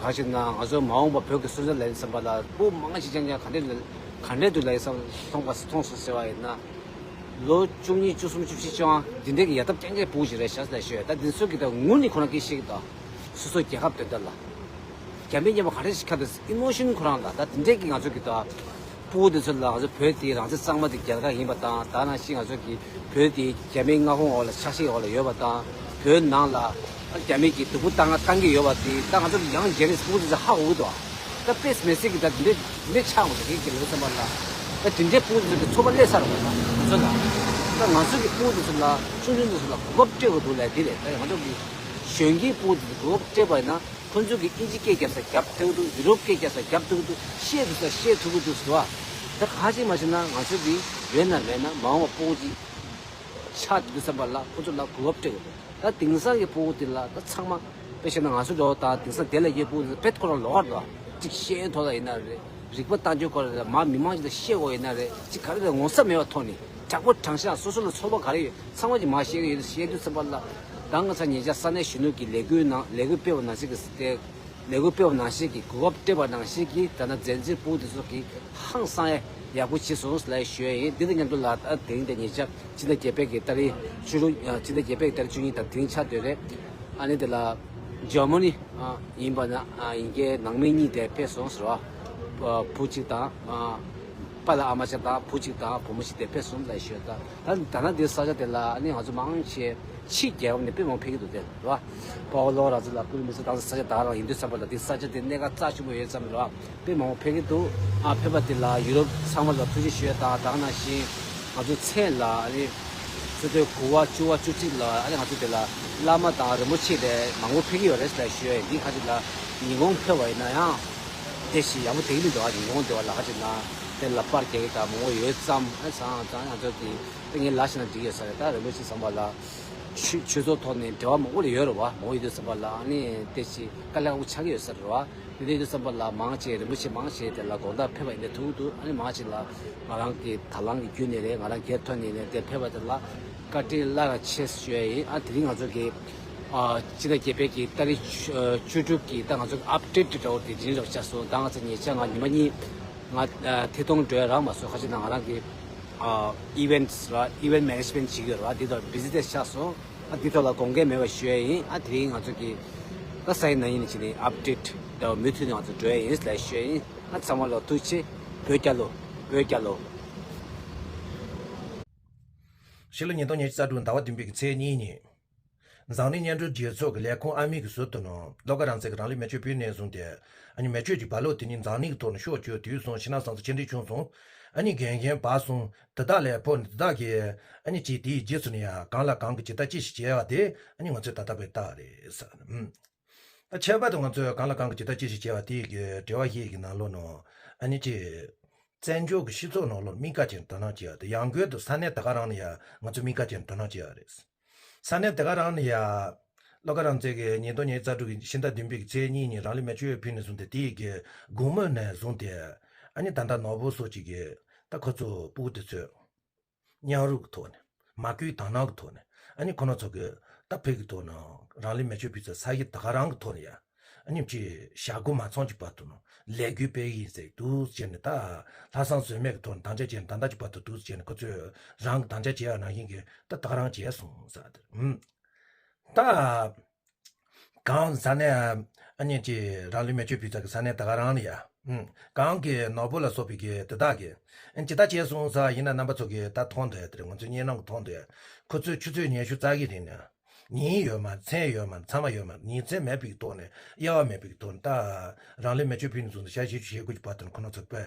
ག་ཞིག་ན་ང་ཚོ་མ་འོངས་པ་བོད་ཀྱི་སོན་རྩ་ལེན་བསམ་པ་ལ་སྤུ་མང་ཞིག་ཅང་ཅང་ག་འདྲས་ལ་ག་འདྲས་འདུག་ལ་ཡིན་བསམ་མཐོང་པ་མཐོང་སོང་ཟེར་བ་ཡིན་ན། ལོ་བཅུ་གཉིས་བཅུ་གསུམ་བཅུ་བཞི་བཅོ་ལྔ་འདི་འདྲས་ཀྱི་ཡ་ཐབས་རྐྱང་རྐྱང་བུ་ཞིག་རེད་ཤག་ལ་ཤོད། ད་འདི་ཚོ་གི་ད་ངུ་ནི་ཁོ་རང་སྐད་ཤེས་ཀྱི་ད། སོ་སོ་རྒྱལ་ཁབ་དོན་དག་ལ། རྒྱ་མི་མཉམ་པ་ག་རེ་ཞིག་ཁ་དུ་ཨི་མོ་ཤན་ཁོ་རང་ལ་ད་དེ་འདྲས་ཀྱི་ང་ཚོ་གི་ད། ཕྲུ་གུ་དེ་ཚོ་ལ་ང་ཚོ་བོད་དེའི་རང་བཙན་གཙང་མ་དེ་རྒྱལ་ཁ་ཡིན་པ་དང་། ད་ནང་བཞིན་ང་ཚོ་གི་བོད་དེ་རྒྱ་མིའི་མངའ་ཁོངས་འོག་ལ་ཆ་ཤས་འོག་ལ་ཡོད་པ་དང་། བོད་ནང་ལ་རྒྱ་མི་གི་སྡུག་པོ་བཏང་བཏང་གི་ཡོད་པ་དེ་ད་ང་ཚོ་གི་ཡང་རྗེས་ནས་ཕྲུ་གུ་དེ་ཚོ་ཧ་གོ་གི་འདུག། ད་དཔེ་མི་སྲིད་ཀྱི་ད་དེ་འདྲས་དེ་འདྲས་ཆགས་འོང་ཟེར་གི་ལོ་ཙམ་པ་ལ། ད་དེ་འདྲས་ཕྲུ་གུ་དེ་ཚོ་གི་འཚོ་བ་སླེབས་ཚར་བ་ད་ང་ཚོ་ལ། ད་ང་ཚོ་གི་ཕྲུ་གུ་དེ་ཚོ་ལ་ཆུང་ཆུང་དེ་ཚོ་ལ་གོ་སྐབས་སྤྲད་དགོས་འདུག་ལ། དེ་རེད། ད་ང་ཚོ་གི་གཞོན་སྐྱེས་ཕྲུ་གུ་དེ་ཚོ་གོ་སྐབས་སྤྲད་པ་ཡིན་ན། ཁོ་ཚོས་ཀྱི་དབྱིན་ཇི་སྐད་རྒྱབ་ས་རྒྱབ་ཐུབ་འདུག། ཡུ་རོབ་སྐད་རྒྱབ་ས་རྒྱབ་ཐུབ་འདུག། བཤད་ཐུབ་ས་བཤད་ཐུབ་འདུག་ཟེར་བ། ད་ག་ཅིག་མ་བྱས་ན་ང་ཚོ་གི་ཡོད་ན་མེད་ན་མ་འོངས་པ་ཕྲུ་གུ་ཅིག་ཆགས་འདུག་བསམ་པ་ལ་ཁོ་ཚོ་ལ་གོ་སྐབས་སྤྲད་དགོས་འདུག། ད་དེང་སང་གི་ཕྲུ་གུ་དེ་ལ་ད་ཚང་མ་དཔེ་བཤད་ན་ང་ཚོ་འདྲ་བོ་དང་དེང་སང་དེ་ལ་ཡོད་ཕྲུ་གུ་དེ་ཚོ་དཔེ་ཁོ་རང་ལོགས་ཀ་འདུག། ཅིག་ཤེས་ཡོན་ཐོག་ལ་ཡིན་ན་རེད། རིག་པ་གཏང་རྒྱུའི་སྐོར་ལ་མ་མི་མང་ཅིག་ལ་བཤད་དགོས་ཡིན་ན་རེད། ཅིག་ག་རེ་རེད། ངོ་ཚ་མེད་པ་ཐོག་ནས། དྲག་པོ་དྲང་ཤག་སོ་སོ་ལ་ཚོར་བ་ག་རེ་ཡོད་ཚང་མ་གྱིས་མར་བཤད་ཀྱི་ཡོད། བཤད་དུས་ཙམ་པ་ལ་ད་ང་ཚ་ཉེ་ཆར་ས་གནས་གཞོན་ནུ་གི་ལས་འགུལ་ནང་ལས་འགུལ་སྤེལ་བ་ནང་བཞིན་གྱི་དེ་ལས་འགུལ་སྤེལ་བ་ནང་བཞིན་གྱི་གོ་སྐབས་སྤྲད་པ་ནང་བཞིན་གྱི་ད་ལྟ་འཛིན་གྲྭའི་ཕྲུ་གུ་དེ་ཚོ་གིས་ཧང་སང་ཡ་ཡག་པོ་བྱས་སོང་ལབ་ཞུ་ཡ་ཡིན། འདི་དང་མཉམ་དུ་ལ་ད་དེ་རིང་དེ་ཉེ་ཆར་ཕྱི་ཟླ་བརྒྱད་པའི་གི་ཏ་རིག་བཅུ་དྲུག་ཕྱི་ཟླ་བརྒྱད་པའི་གི་ཏ་རིག་བཅུ་གཉིས་དང་དེ་རིང་ཆགས་བསྡད་རེད། ཨ་ནི་དེ་ལ་ཇར་མ་ནི་ཡིན་པ་ན་ཡིན་གྱི་ནང་མི་གཉིས་དེ་ཕེབས་སོང་ཟེར་བ། བུ་གཅིག་དང་པཱ་ལགས་ཨ་མ་ཅག་དང་བུ་གཅིག་དང་བུ་མོ་གཅིག་དེ་ཕེབས་སོང་ལབ་ཞུ་ཡ། ད་ད་ད་ན་འདི་ས་ཆ་དེ་ལ་ཨ་ནི་ང་ཚོ་མང་ཆེ་ཕྱི་རྒྱལ་ཁབ་ནས་དཔེ་མང་ཕེབས་ཀྱི་འདུག་དེ་རེད་བ། པའོ་ལོ་ར་ཙི་ལ་ཀུ་རི་མི་ཚོ་དང་ས་ཆ་ད་རང་ཡིན་དུས་ཙམ་པ་ལ་འདི་ས་ཆ་དེ་གནད་འགག་རྩ་ཆེན་པོ་ཡོད་ཙམ་རེད་བ། དཔེ་མང་པོ་ཕེབས་ཀྱི་འདུག་ཨ་ཕེབས་པ་དེ་ལ་ཡུ་རོབ་ཚང་མ་ལ་ཐུགས་རྗེ་ཞུ་ཡ་དང་ད་ག་ནང་བཞིན་ང་ཚོ་མཚན་ལ་ཨ་ནི་ཆུ་ཚོད་དགུ་པ་བཅུ་པ་བཅུ་གཅིག་ལ་ཨ་ནི་ང་ཚོ་དེ་ལ་བླ་མ་དང་རིན་པོ་ཆེ་དེ་མང་པོ་ཕེབས་ཀྱི་ཡོད་རེད་ཟེར་ཞུ་ཡ་ཡིན། འདི་ཁ་ཅིག་ལ་ཉིན་གུང་ཕེབས་པ་ཡིན་ན་ཡང་དེ་ཞིག་ཡག་པོ་དེ་གི་མི་འདུག་ཨ་ཉིན་གུང་དེ་བ་ལ་ཁ་ཅིག་ན་དེ་ལ་པར་རྒྱག་གི་དང་མང་པོ་ཡོད་ཙམ། ཨ་ཙང་ཙང་ང་ཚོ་དེ་དེ་ངས་ལ་ཤི་ན་འགྲིག་ཡོད་ས་རེད། ད་རིན་པོ་ཆེ་བསམ་པ་ལ་ཆོས་ཆོས་ཚོགས་ཐོག་ནས་འབྲེལ་བ་མང་པོ་ལ་ཡོད་རེད་བ། མང་པོ་ཡོད་དུས་བསམ་པ་ལ་ཨ་ནི་དེ་ཞིག་དཀའ་ལས་ཁག་པོ་ཆགས་ཀྱི་ཡོད་ས་རེད་བ། དེ་འདྲ་ཡིན་དུས་ཙམ་པ་ལ་མང་ཆེ་རིན་པོ་ཆེ་མང་ཆེ་དེ་ལ་དགོང་དག་ཕེབས་པ་ཡིན་ནའི་ཐུག་འདུག་ཨ་ནི་མང་ཆེ་ལ་ང་རང་གི་དང་བླངས་ཀྱི་བརྒྱུད་ནས་རེད། ང་རང་སྒེར་ཐོག་ནས་ནས་དེ་ཕེབས་པ་དེ་ལ་བཀའ་དྲིན་བླ་རེ་ཆེ་ཞུ་ཡ་ཡིན། ཨ་དེ་རིང་ང་ཚོ་གི་ཨ་ཕྱི་ཟླ་བརྒྱད་པའི་གི་ཏ་རིག་བཅུ་བཅུ་དྲུག་གི་ད་ང་ཚོ་གི་ཨབ་ཌེཊ་འདྲ་བོ་དེ་འདྲ་རོགས་བྱས་སོང་། ད་ང་ཚོ་ཉེ་ཆར་ང་ཉི་མ་གཉིས་ང་ཨ་ཐད་གཏོང་འགྲོ་ཡ་རག་མ་སོང་། ཁ་ཅིག་ན་ང་རང་གི་ཨ་ཨི་ཝེན་ཊི་ར་ཨི་ཝེན་ཊི་མེ་ནེ་ཇི་མེན་ཊི་བྱེད་ཀྱི་ཡོད་ར། འདི་དང་བི་ཟི་ཆགས་སོང་། ཨ་འདི་ཐོག་ལ་དགོངས་འགལ་མེད་པ་ཞུ་ཡ་ཡིན། ཨ་དེ་རིང་ང་ཚོ་གི་ད་ས་ཡི་ན་ཡིན་ནི་ཅི་ནི་ཨབ་ཌེཊ་འདྲ་བོ་མུ་མཐུད་ནས་ང་ཚོ་འགྲོ་ཡ་ཡིན་ལབ་ཞུ་ཡ་ཡིན། ཨ་ཚང་མ་ལ་ཐུགས་རྗེ་ཆེ། བོད་རྒྱལ་ལོ། བོད་རྒྱལ་ལོ། ཕྱི་ལོ་ཉིས་སྟོང་ཉི་ཤུ་རྩ་དྲུག་ཟླ་བ་བདུན་པའི་གི་ཚེས་གཉིས་ཉིན། འཛམ་གླིང་མཉམ་འབྲེལ་རྒྱལ་ཚོགས་ཀྱི་ལས་ཁུངས་ཨ་མི་གི་ཟུར་དུ་ནང་བློ་དགའ་རང་བཙན་གྱིས་རང་ལུས་མེ་མཆོད་ཕུལ་ནས་བཟུང་སྟེ། ཨ་ནི་མེ་མཆོད་ཀྱི་རྦ་རླབས་དེ་ཉིད་འཛམ་གླིང་གི་ཐོག་ནས་ཤུགས་ཆེ་དུས་སོང་། ཕྱི་ནང་ཟང་ཟིང་ཆེ་འགྲིག་བྱུང་སོང་། ཨ་ནི་འགན་འཁྱེར་བར་སོང་། དེ་དག་ལས་ཕོ་ནི་དེ་དག་གིས་ཨ་ནི་ཅིག་དེའི་རྗེས་སུ་ནི་ཡང་གང་ལ་གང་གིས་ཇི་ལྟར་ཅི་ཞིག་བྱས་པ་དེ་ཨ་ནི་ང་ཚོས་ད་ལྟ་བས་བལྟ་བ་རེད་ཟེར། ཨུམ། ད་ཁྱད་པར་དུ་ང་ཚོས་གང་ལ་གང་གིས་ཇི་ལྟར་ཅི་ཞིག་བྱས་པ་དེའི་གི་འབྲེལ་བ་ཞིག་གི་ནང་ལོགས་ནང་ཨ་ནི་ཅིག་བཙན་བྱོལ་གྱི་སྤྱི་ཚོགས་ནང་ལོགས་དམིགས་བཀར་ཅན་དོ་སྣང་བྱེད་ཡ་དེ་ཡང་སྒོས་དུ་ས་གནས་དེ་ག་རང་ནས་ཡང་ང་ཚོས་དམིགས་བཀར་ཅན་དོ་སྣང་བྱེད་ཡ་རེད། ས་གནས་དེ་ག་རང་ནས་ཡང་བློ་དགའ་རང་བཙན་གྱིས་ཉིས་སྟོང་ཉི་ཤུ་རྩ་དྲུག་གི་ཕྱི་ཟླ་བདུན་པའི་གི་ཚེས་གཉིས་ཉིན་རང་ལུས་མེ་མཆོད་ཕུལ་ནས་བཟུང་སྟེ་དེའི་གི་དགོང་མོ་ནས་བཟུང་སྟེ་ཨ་ནི་ད་ལྟ་ནོར་བུ་སོགས་ཀྱི་གི་ད་ཁོ་ཚོ་སྤུ་གུ་དེ་ཚོས་མཉམ་རུབ་ཀྱི་ཐོག་ནས་མ་བསྐུལ་དང་བླངས་ཀྱི་ཐོག་ནས་ཨ་ནི་ཁོ་ན་ཚོ་གི་ད་ཕེབས་ཀྱི་ཐོག་ནས་རང་ལུས་མེ་མཆོད་ཕུལ་ཚེ་ས་གཞི་དེ་ག་རང་གི་ཐོག་ནས་ཡང་། ཨ་ནི་ཅིག་ཞག་དགུ་མ་ཚང་གི་བར་དུ་ནང་ལས་འགུལ་སྤེལ་གྱི་ཡིན་ཟེར་འདུག་ཟེར་ནས་ད་ལྷག་བསམ་ཟོལ་མེད་ཀྱི་ཐོག་ནས་དམ་བཅའ་བྱས་ནས་ད་ལྟ་གི་བར་དུ་འདུག་ཟེར་ནས་ཁོ་ཚོས་རང་གི་དམ་བཅའ་བྱས་པ་ནང་བཞིན་གྱི་ད་ད་ག་རང་བྱས་སོང་ཟེར་དེ། ཨུམ། ད་གང་ས་གནས་ཨ་ནི་ཅིག་རང་ལུས་མེ་མཆོད་ཕུལ་ས་གི་ས་གནས་ད་ག་རང་ལ་ཡ། ཨུམ། གང་གི་ནོར་བུ་ལ་སོགས་པའི་གི་དེ་དག་གི་ཨ་ནི་ཇི་ལྟར་བྱས་སོང་ཟེར་ཡིན་ན་རྣམ་པ་ཚོ་གི་ད་མཐོང་འདུག་ཡ། དེ་རེད། ང་ཚོའི་སྙན་ནང་གི་མཐོང་འདུག་ཡ། ཁོ་ཚོས་ཆུ་ཚོད་ཉི་ཤུ་རྩ་གི་རིང་ནས། ཉིན་ཡོད་མ་མཚན་ཡོད་མ་མཚམས་ཡོད་མ་ཉིན་མཚན་མེད་པའི་ཐོག་ནས་དབྱེ་བ་མེད་པའི་ཐོག་ནས་ད་རང་ལུས་མེ་མཆོད་ཕུལ་ནས་བཟུང་ནས་ཞག་བཞི་བཅུ་ཞེ་དགུ་གི་བར་དུ་ཁོ་ན་ཚོ་དཔེ་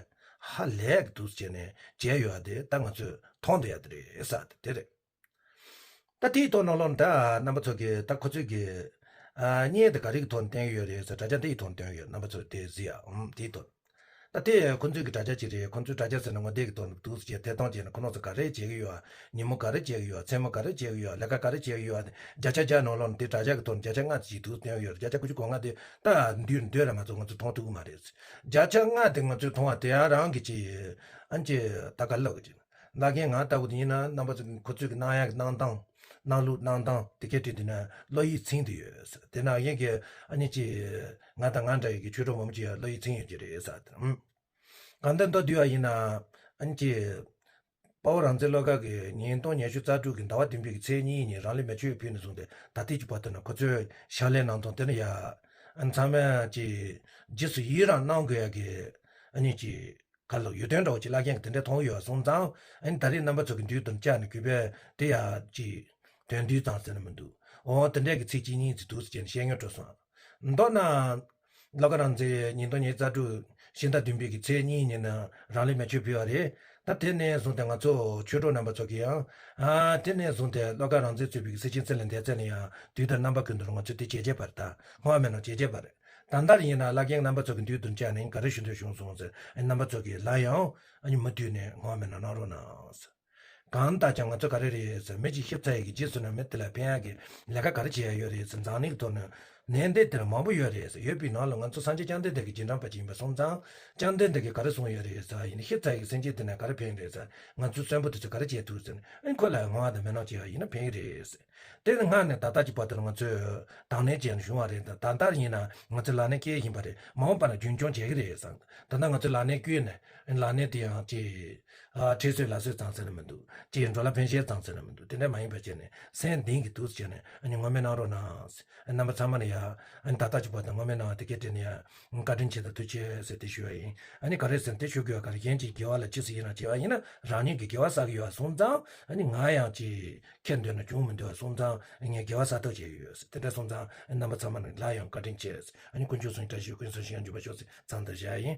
ཧ་ལས་ཀྱི་འདུག་ཟེར་ནས་བྱས་ཡོད་དེ་ད་ང་ཚོས་མཐོང་འདོད་ཡ་དེ་རེད་ས་དེ་རེད། ད་དེའི་ཐོག་ནང་ལོགས་ད་རྣམ་པ་ཚོ་གིས་ད་ཁོ་ཚོས་ཀྱི་ཨ་བརྙན་དེ་ག་རེ་གི་ཐོག་ནས་བསྟན་ཡོད་རེད་ཟེར་དྲ་རྒྱ་དེའི་ཐོག་ནས་བསྟན་ཡོད། རྣམ་པ་ཚོས་དེ་གཟིགས་ཨ། ཨུམ། དེའི་ཐོག་ད་དེ་ཁོ་ཚོའི་གི་དྲ་རྒྱ་ཅིག་རེད། ཁོ་ཚོའི་དྲ་རྒྱ་ཟེར་ན་ངོ་དེབ་ཀྱི་ཐོག་ནས་འདུག་ཟེར་བྱས་ཐད་གཏོང་བྱས་ན་ཁོ་རང་ཚོ་ག་རེ་བྱེད་ཀྱི་ཡོད། ཉིན་མོ་ག་རེ་བྱེད་ཀྱི་ཡོད། མཚན་མོ་ག་རེ་བྱེད་ཀྱི་ཡོད། ལས་ཀ་ག་རེ་བྱེད་ཀྱི་ཡོད། བརྒྱ་ཆ་བརྒྱ་ནང་ལོགས་ནས་དེ་དྲ་རྒྱ་གི་ཐོག་ནས་བརྒྱ་ཆ་ལྔ་ཅིག་འདུག་བསྟན་ཡོད། བརྒྱ་ཆ་དགུ་བཅུ་གོ་ལྔ་དེ་ད་འདུས་འདོད་ལ་མ་གཏོགས་ང་ཚོས་མཐོང་ཐུབ་ཀྱི་མ་རེད། བརྒྱ་ཆ་ལྔ་དེ་ང་ཚོས་མཐོང་བ་དེ་ཡང་རང་གི་ཅིག་ཨ་ཅེ་ད་ག་ལབ་ཀྱི་ཅིག་ལ་རྒན་ང་ལྟ་བུ་དེ་ཡིན་ན་རྣམ་པ་ཚོ་ཁོ་ཚོས་ཀྱི་གནང་ཡག་གི་གནང་སྟངས། གནང་ལུགས་གནང་སྟངས་དེ་གའི་དུས་དེ་ན་བློ་ཡིད་ཚིམ་དུ་ཡོད་ཟེར། དེ་ན་ཡིན་གྱི་ཨ་ནི་ཅི་ང་དང་ང་འདྲ་ཡི་གི་ཆོས་གྲོགས་མང་པོ་ཅིག་བློ་ཡིད་ཚིམ་ཡོད་ཀྱི་རེད་ཟེར། ཨུམ། གང་ལྟར་མདོར་བསྡུས་པ་ཡིན་ན་ཨ་ནི་ཅི་དཔའ་བོ་རང་བཙན་བློ་དགའ་གི་ཉིས་སྟོང་ཉི་ཤུ་རྩ་དྲུག་གི་ཟླ་བ་བདུན་པའི་གི་ཚེས་གཉིས་ཉིན་རང་ལུས་མེ་མཆོད་ཕུལ་ནས་བཟུང་སྟེ་ད་ལྟའི་གི་བར་དུ་ན་ཁོ་ཚོའི་ཕྱག་ལས་གནང་སྟངས་དེ་ནི་ཡ་ཨ་ཚང་མས་ཅི་རྗེས་སུ་ཡི་རང་གནང་དགོས་ཡ་གི་ཨ་ནི་ཅི། ག་ལ་ཡོད་དོན་འདྲ་བོ་ཅིག་བླ་རྒན་གྱིས་དེ་འདྲ་མཐོང་ཡོད་སོང་ཙང་ཨ་ནི་ད་རེས་རྣམ་པ་ཚོ་གི་མདུན་དུ་བཅར་ནས་གུས་པས་དེ་ཡ་ཅིག་དོན་བསྡུས་ཙམ་ཟེར་ན་མི་འདུག་འོ་དེ་འདྲས་ཀྱི་ཚིག་གཅིག་གཉིས་ཅིག་འདུག་ཟེར་བྱས་ནས་བཤད་ཉོ་སྤྲོ་སོང་། མདོར་ན། བློ་དགའ་རང་བཙན་ཉིས་སྟོང་ཉི་ཤུ་རྩ་དྲུག་ཕྱི་ཟླ་བདུན་པའི་གི་ཚེས་གཉིས་ཉིན་ན་རང་ལུས་མེ་མཆོད་ཕུལ་བ་རེད། ད་དེ་ནས་བཟུང་སྟེ་ང་ཚོ་ཆོས་གྲོགས་རྣམ་པ་ཚོ་གིས་ཡང་ཨ་དེ་ནས་བཟུང་སྟེ་བློ་དགའ་རང་བཙན་གཙོས་པའི་གི་སེར་ཆེན་ཚེ་ལ་འདས་ཚེ་ནས་ཡང་དུས་དང་རྣམ་པ་ཀུན་ཏུ་ང་ཚོས་དེ་བྱེད་བྱེད་པར་ད་སྔོན་མ་མེད་ན་བྱེད་བྱེད་པར། ད་ལྟར་ཡིན་ན་བླ་རྒན་རྣམ་པ་ཚོ་གི་མདུན་དུ་བཅར་ནས་ག་རེ་ཞུ་འདོད་བྱུང་སོང་ཟེར་རྣམ་པ་ཚོ་གིས་ལ་ཡང་ཨ་ནི་མུ་མཐུད་ནས་སྔོན་མ་མེད་ན་གནང་རོགས་གནང་ཟེར། གང་ལྟར་ཀྱང་ང་ཚོ་ག་རེ་རེད་ཟེར་མི་གཅིག་ཤི་ཚར་ཡི་གི་རྗེས་སུ་ན་མི་དེ་ལ་ཕན་ཡག་གི་ལས་ཀ་ག་རེ་བྱེད་ཡ་ཡོད་རེད་ཟེར་འཛམ་གླིང་གི་ཐོག་ནས་ ནན་ཏན་དེར་མང་པོ་ཡོད་རེད་ཟེར། ཡོད་པའི་ནང་ལ་ང་ཚོ་སངས་རྒྱས་བཅོམ་ལྡན་འདས་ཀྱི་རྗེས་འབྲང་པ་ཅིག་ཡིན་པ་སོང་ཙང་། བཅོམ་ལྡན་འདས་ཀྱིས་ག་རེ་གསུངས་ཡོད་རེད་ཟེར་ཡིན་ན། ཤི་ཚར་བའི་སེམས་ཅན་དེ་ནས་ག་རེ་ཕན་རེད་ཟེར། ང་ཚོའི་གསོན་པོ་དེ་ཚོས་ག་རེ་བྱེད་ཐུབ་ཟེར་ནས། ཨ་ནི་ཁོ་ལ་ངང་དང་མི་སྣང་བྱས་པ་ཡིན་ན་ཕན་གྱི་རེད་ཟེར། དེ་ནི་སྔར་ནས་ད་ལྟ་གྱི་བར་དུ་ང་ཚོས་དང་ལེན་བྱས་ནས་བྱུང་བ་རེད། ད་ལྟ་ཡིན་ན་ང་ཚོའི་ལག་ལེན་སྐྱེལ་བཞིན་པ་རེད། མ་འོངས་པ་ན་རྒྱུན་འཁྱོངས་བྱེད་ཀྱི་རེད་ཟེར། ད་ལྟ་ང་ཚོས་ལག་ལེན་བསྐྱོན་ནས། ལག་ལེན་དེ་ཡང་ཅིག་ཨ། ཁྲེལ་ཟོས་ལ་ཟོས་ཙམ་ཟེར་ན་མི་འདུག་ཅིག་འགྲོ་ལ་ཕན་ཤེས་ཙམ་ཟེར་ན་མི་འདུག་དེ་འདྲ་མ་ཡིན་པ་བྱས་ནས་སེམས་གཏིང་གི་ཐུགས་སུ་བྱས་ནས། ཨ་ནི་ངོ་མ་གནང་རོགས་གནང་། རྣམ་པ་ཚང་མ་ནས་ཡ། ཨ་ནི་ད་ལྟ་གཅིག་པ་དང་ངོ་མ་གནང་བ་དེ་སྐད་དྲིས་ནས་ཡ། བཀའ་དྲིན་ཆེ་དང་ཐུགས་རྗེ་ཆེ་ཟེར་དེ་ཞུ་བ་ཡིན། ཨ་ནི་ག་རེ་ཟེར་ན། དེ་ཞུ་དགོས་པ་ག་རེ། གཞན་གྱི་དགེ་བ་ལ་རྗེས་སུ་ཡི་རང་བྱས་པ་ཡིན་ན་རང་ཉིད་ཀྱི་དགེ་བ་བསགས་ཀྱི་ཡོད་པ་སོང་ཙང་། ཨ་ནི་ང་ཡང་ཅིག་ཁེ་འདོད་ན་བྱུང་མི་འདོད་པ་སོང་ཙང་། ངས་དགེ་བ་བསགས་ཐབས་བྱས་ཡོད་ཟེར། དེ་འདྲ་སོང་ཙང་རྣམ་པ་ཚང་མ་ནས་ལ་ཡང་བཀའ་དྲིན་ཆེ་ཟེར། ཨ་ནི་དཀོན་མཆོག་གསུམ་བཀྲ་ཤིས་ཀུན་བཟང་ཞིང་འཇུག་པར་ཤོག་ཟེར་མཚམས་འདིར་བཞག་ཡིན།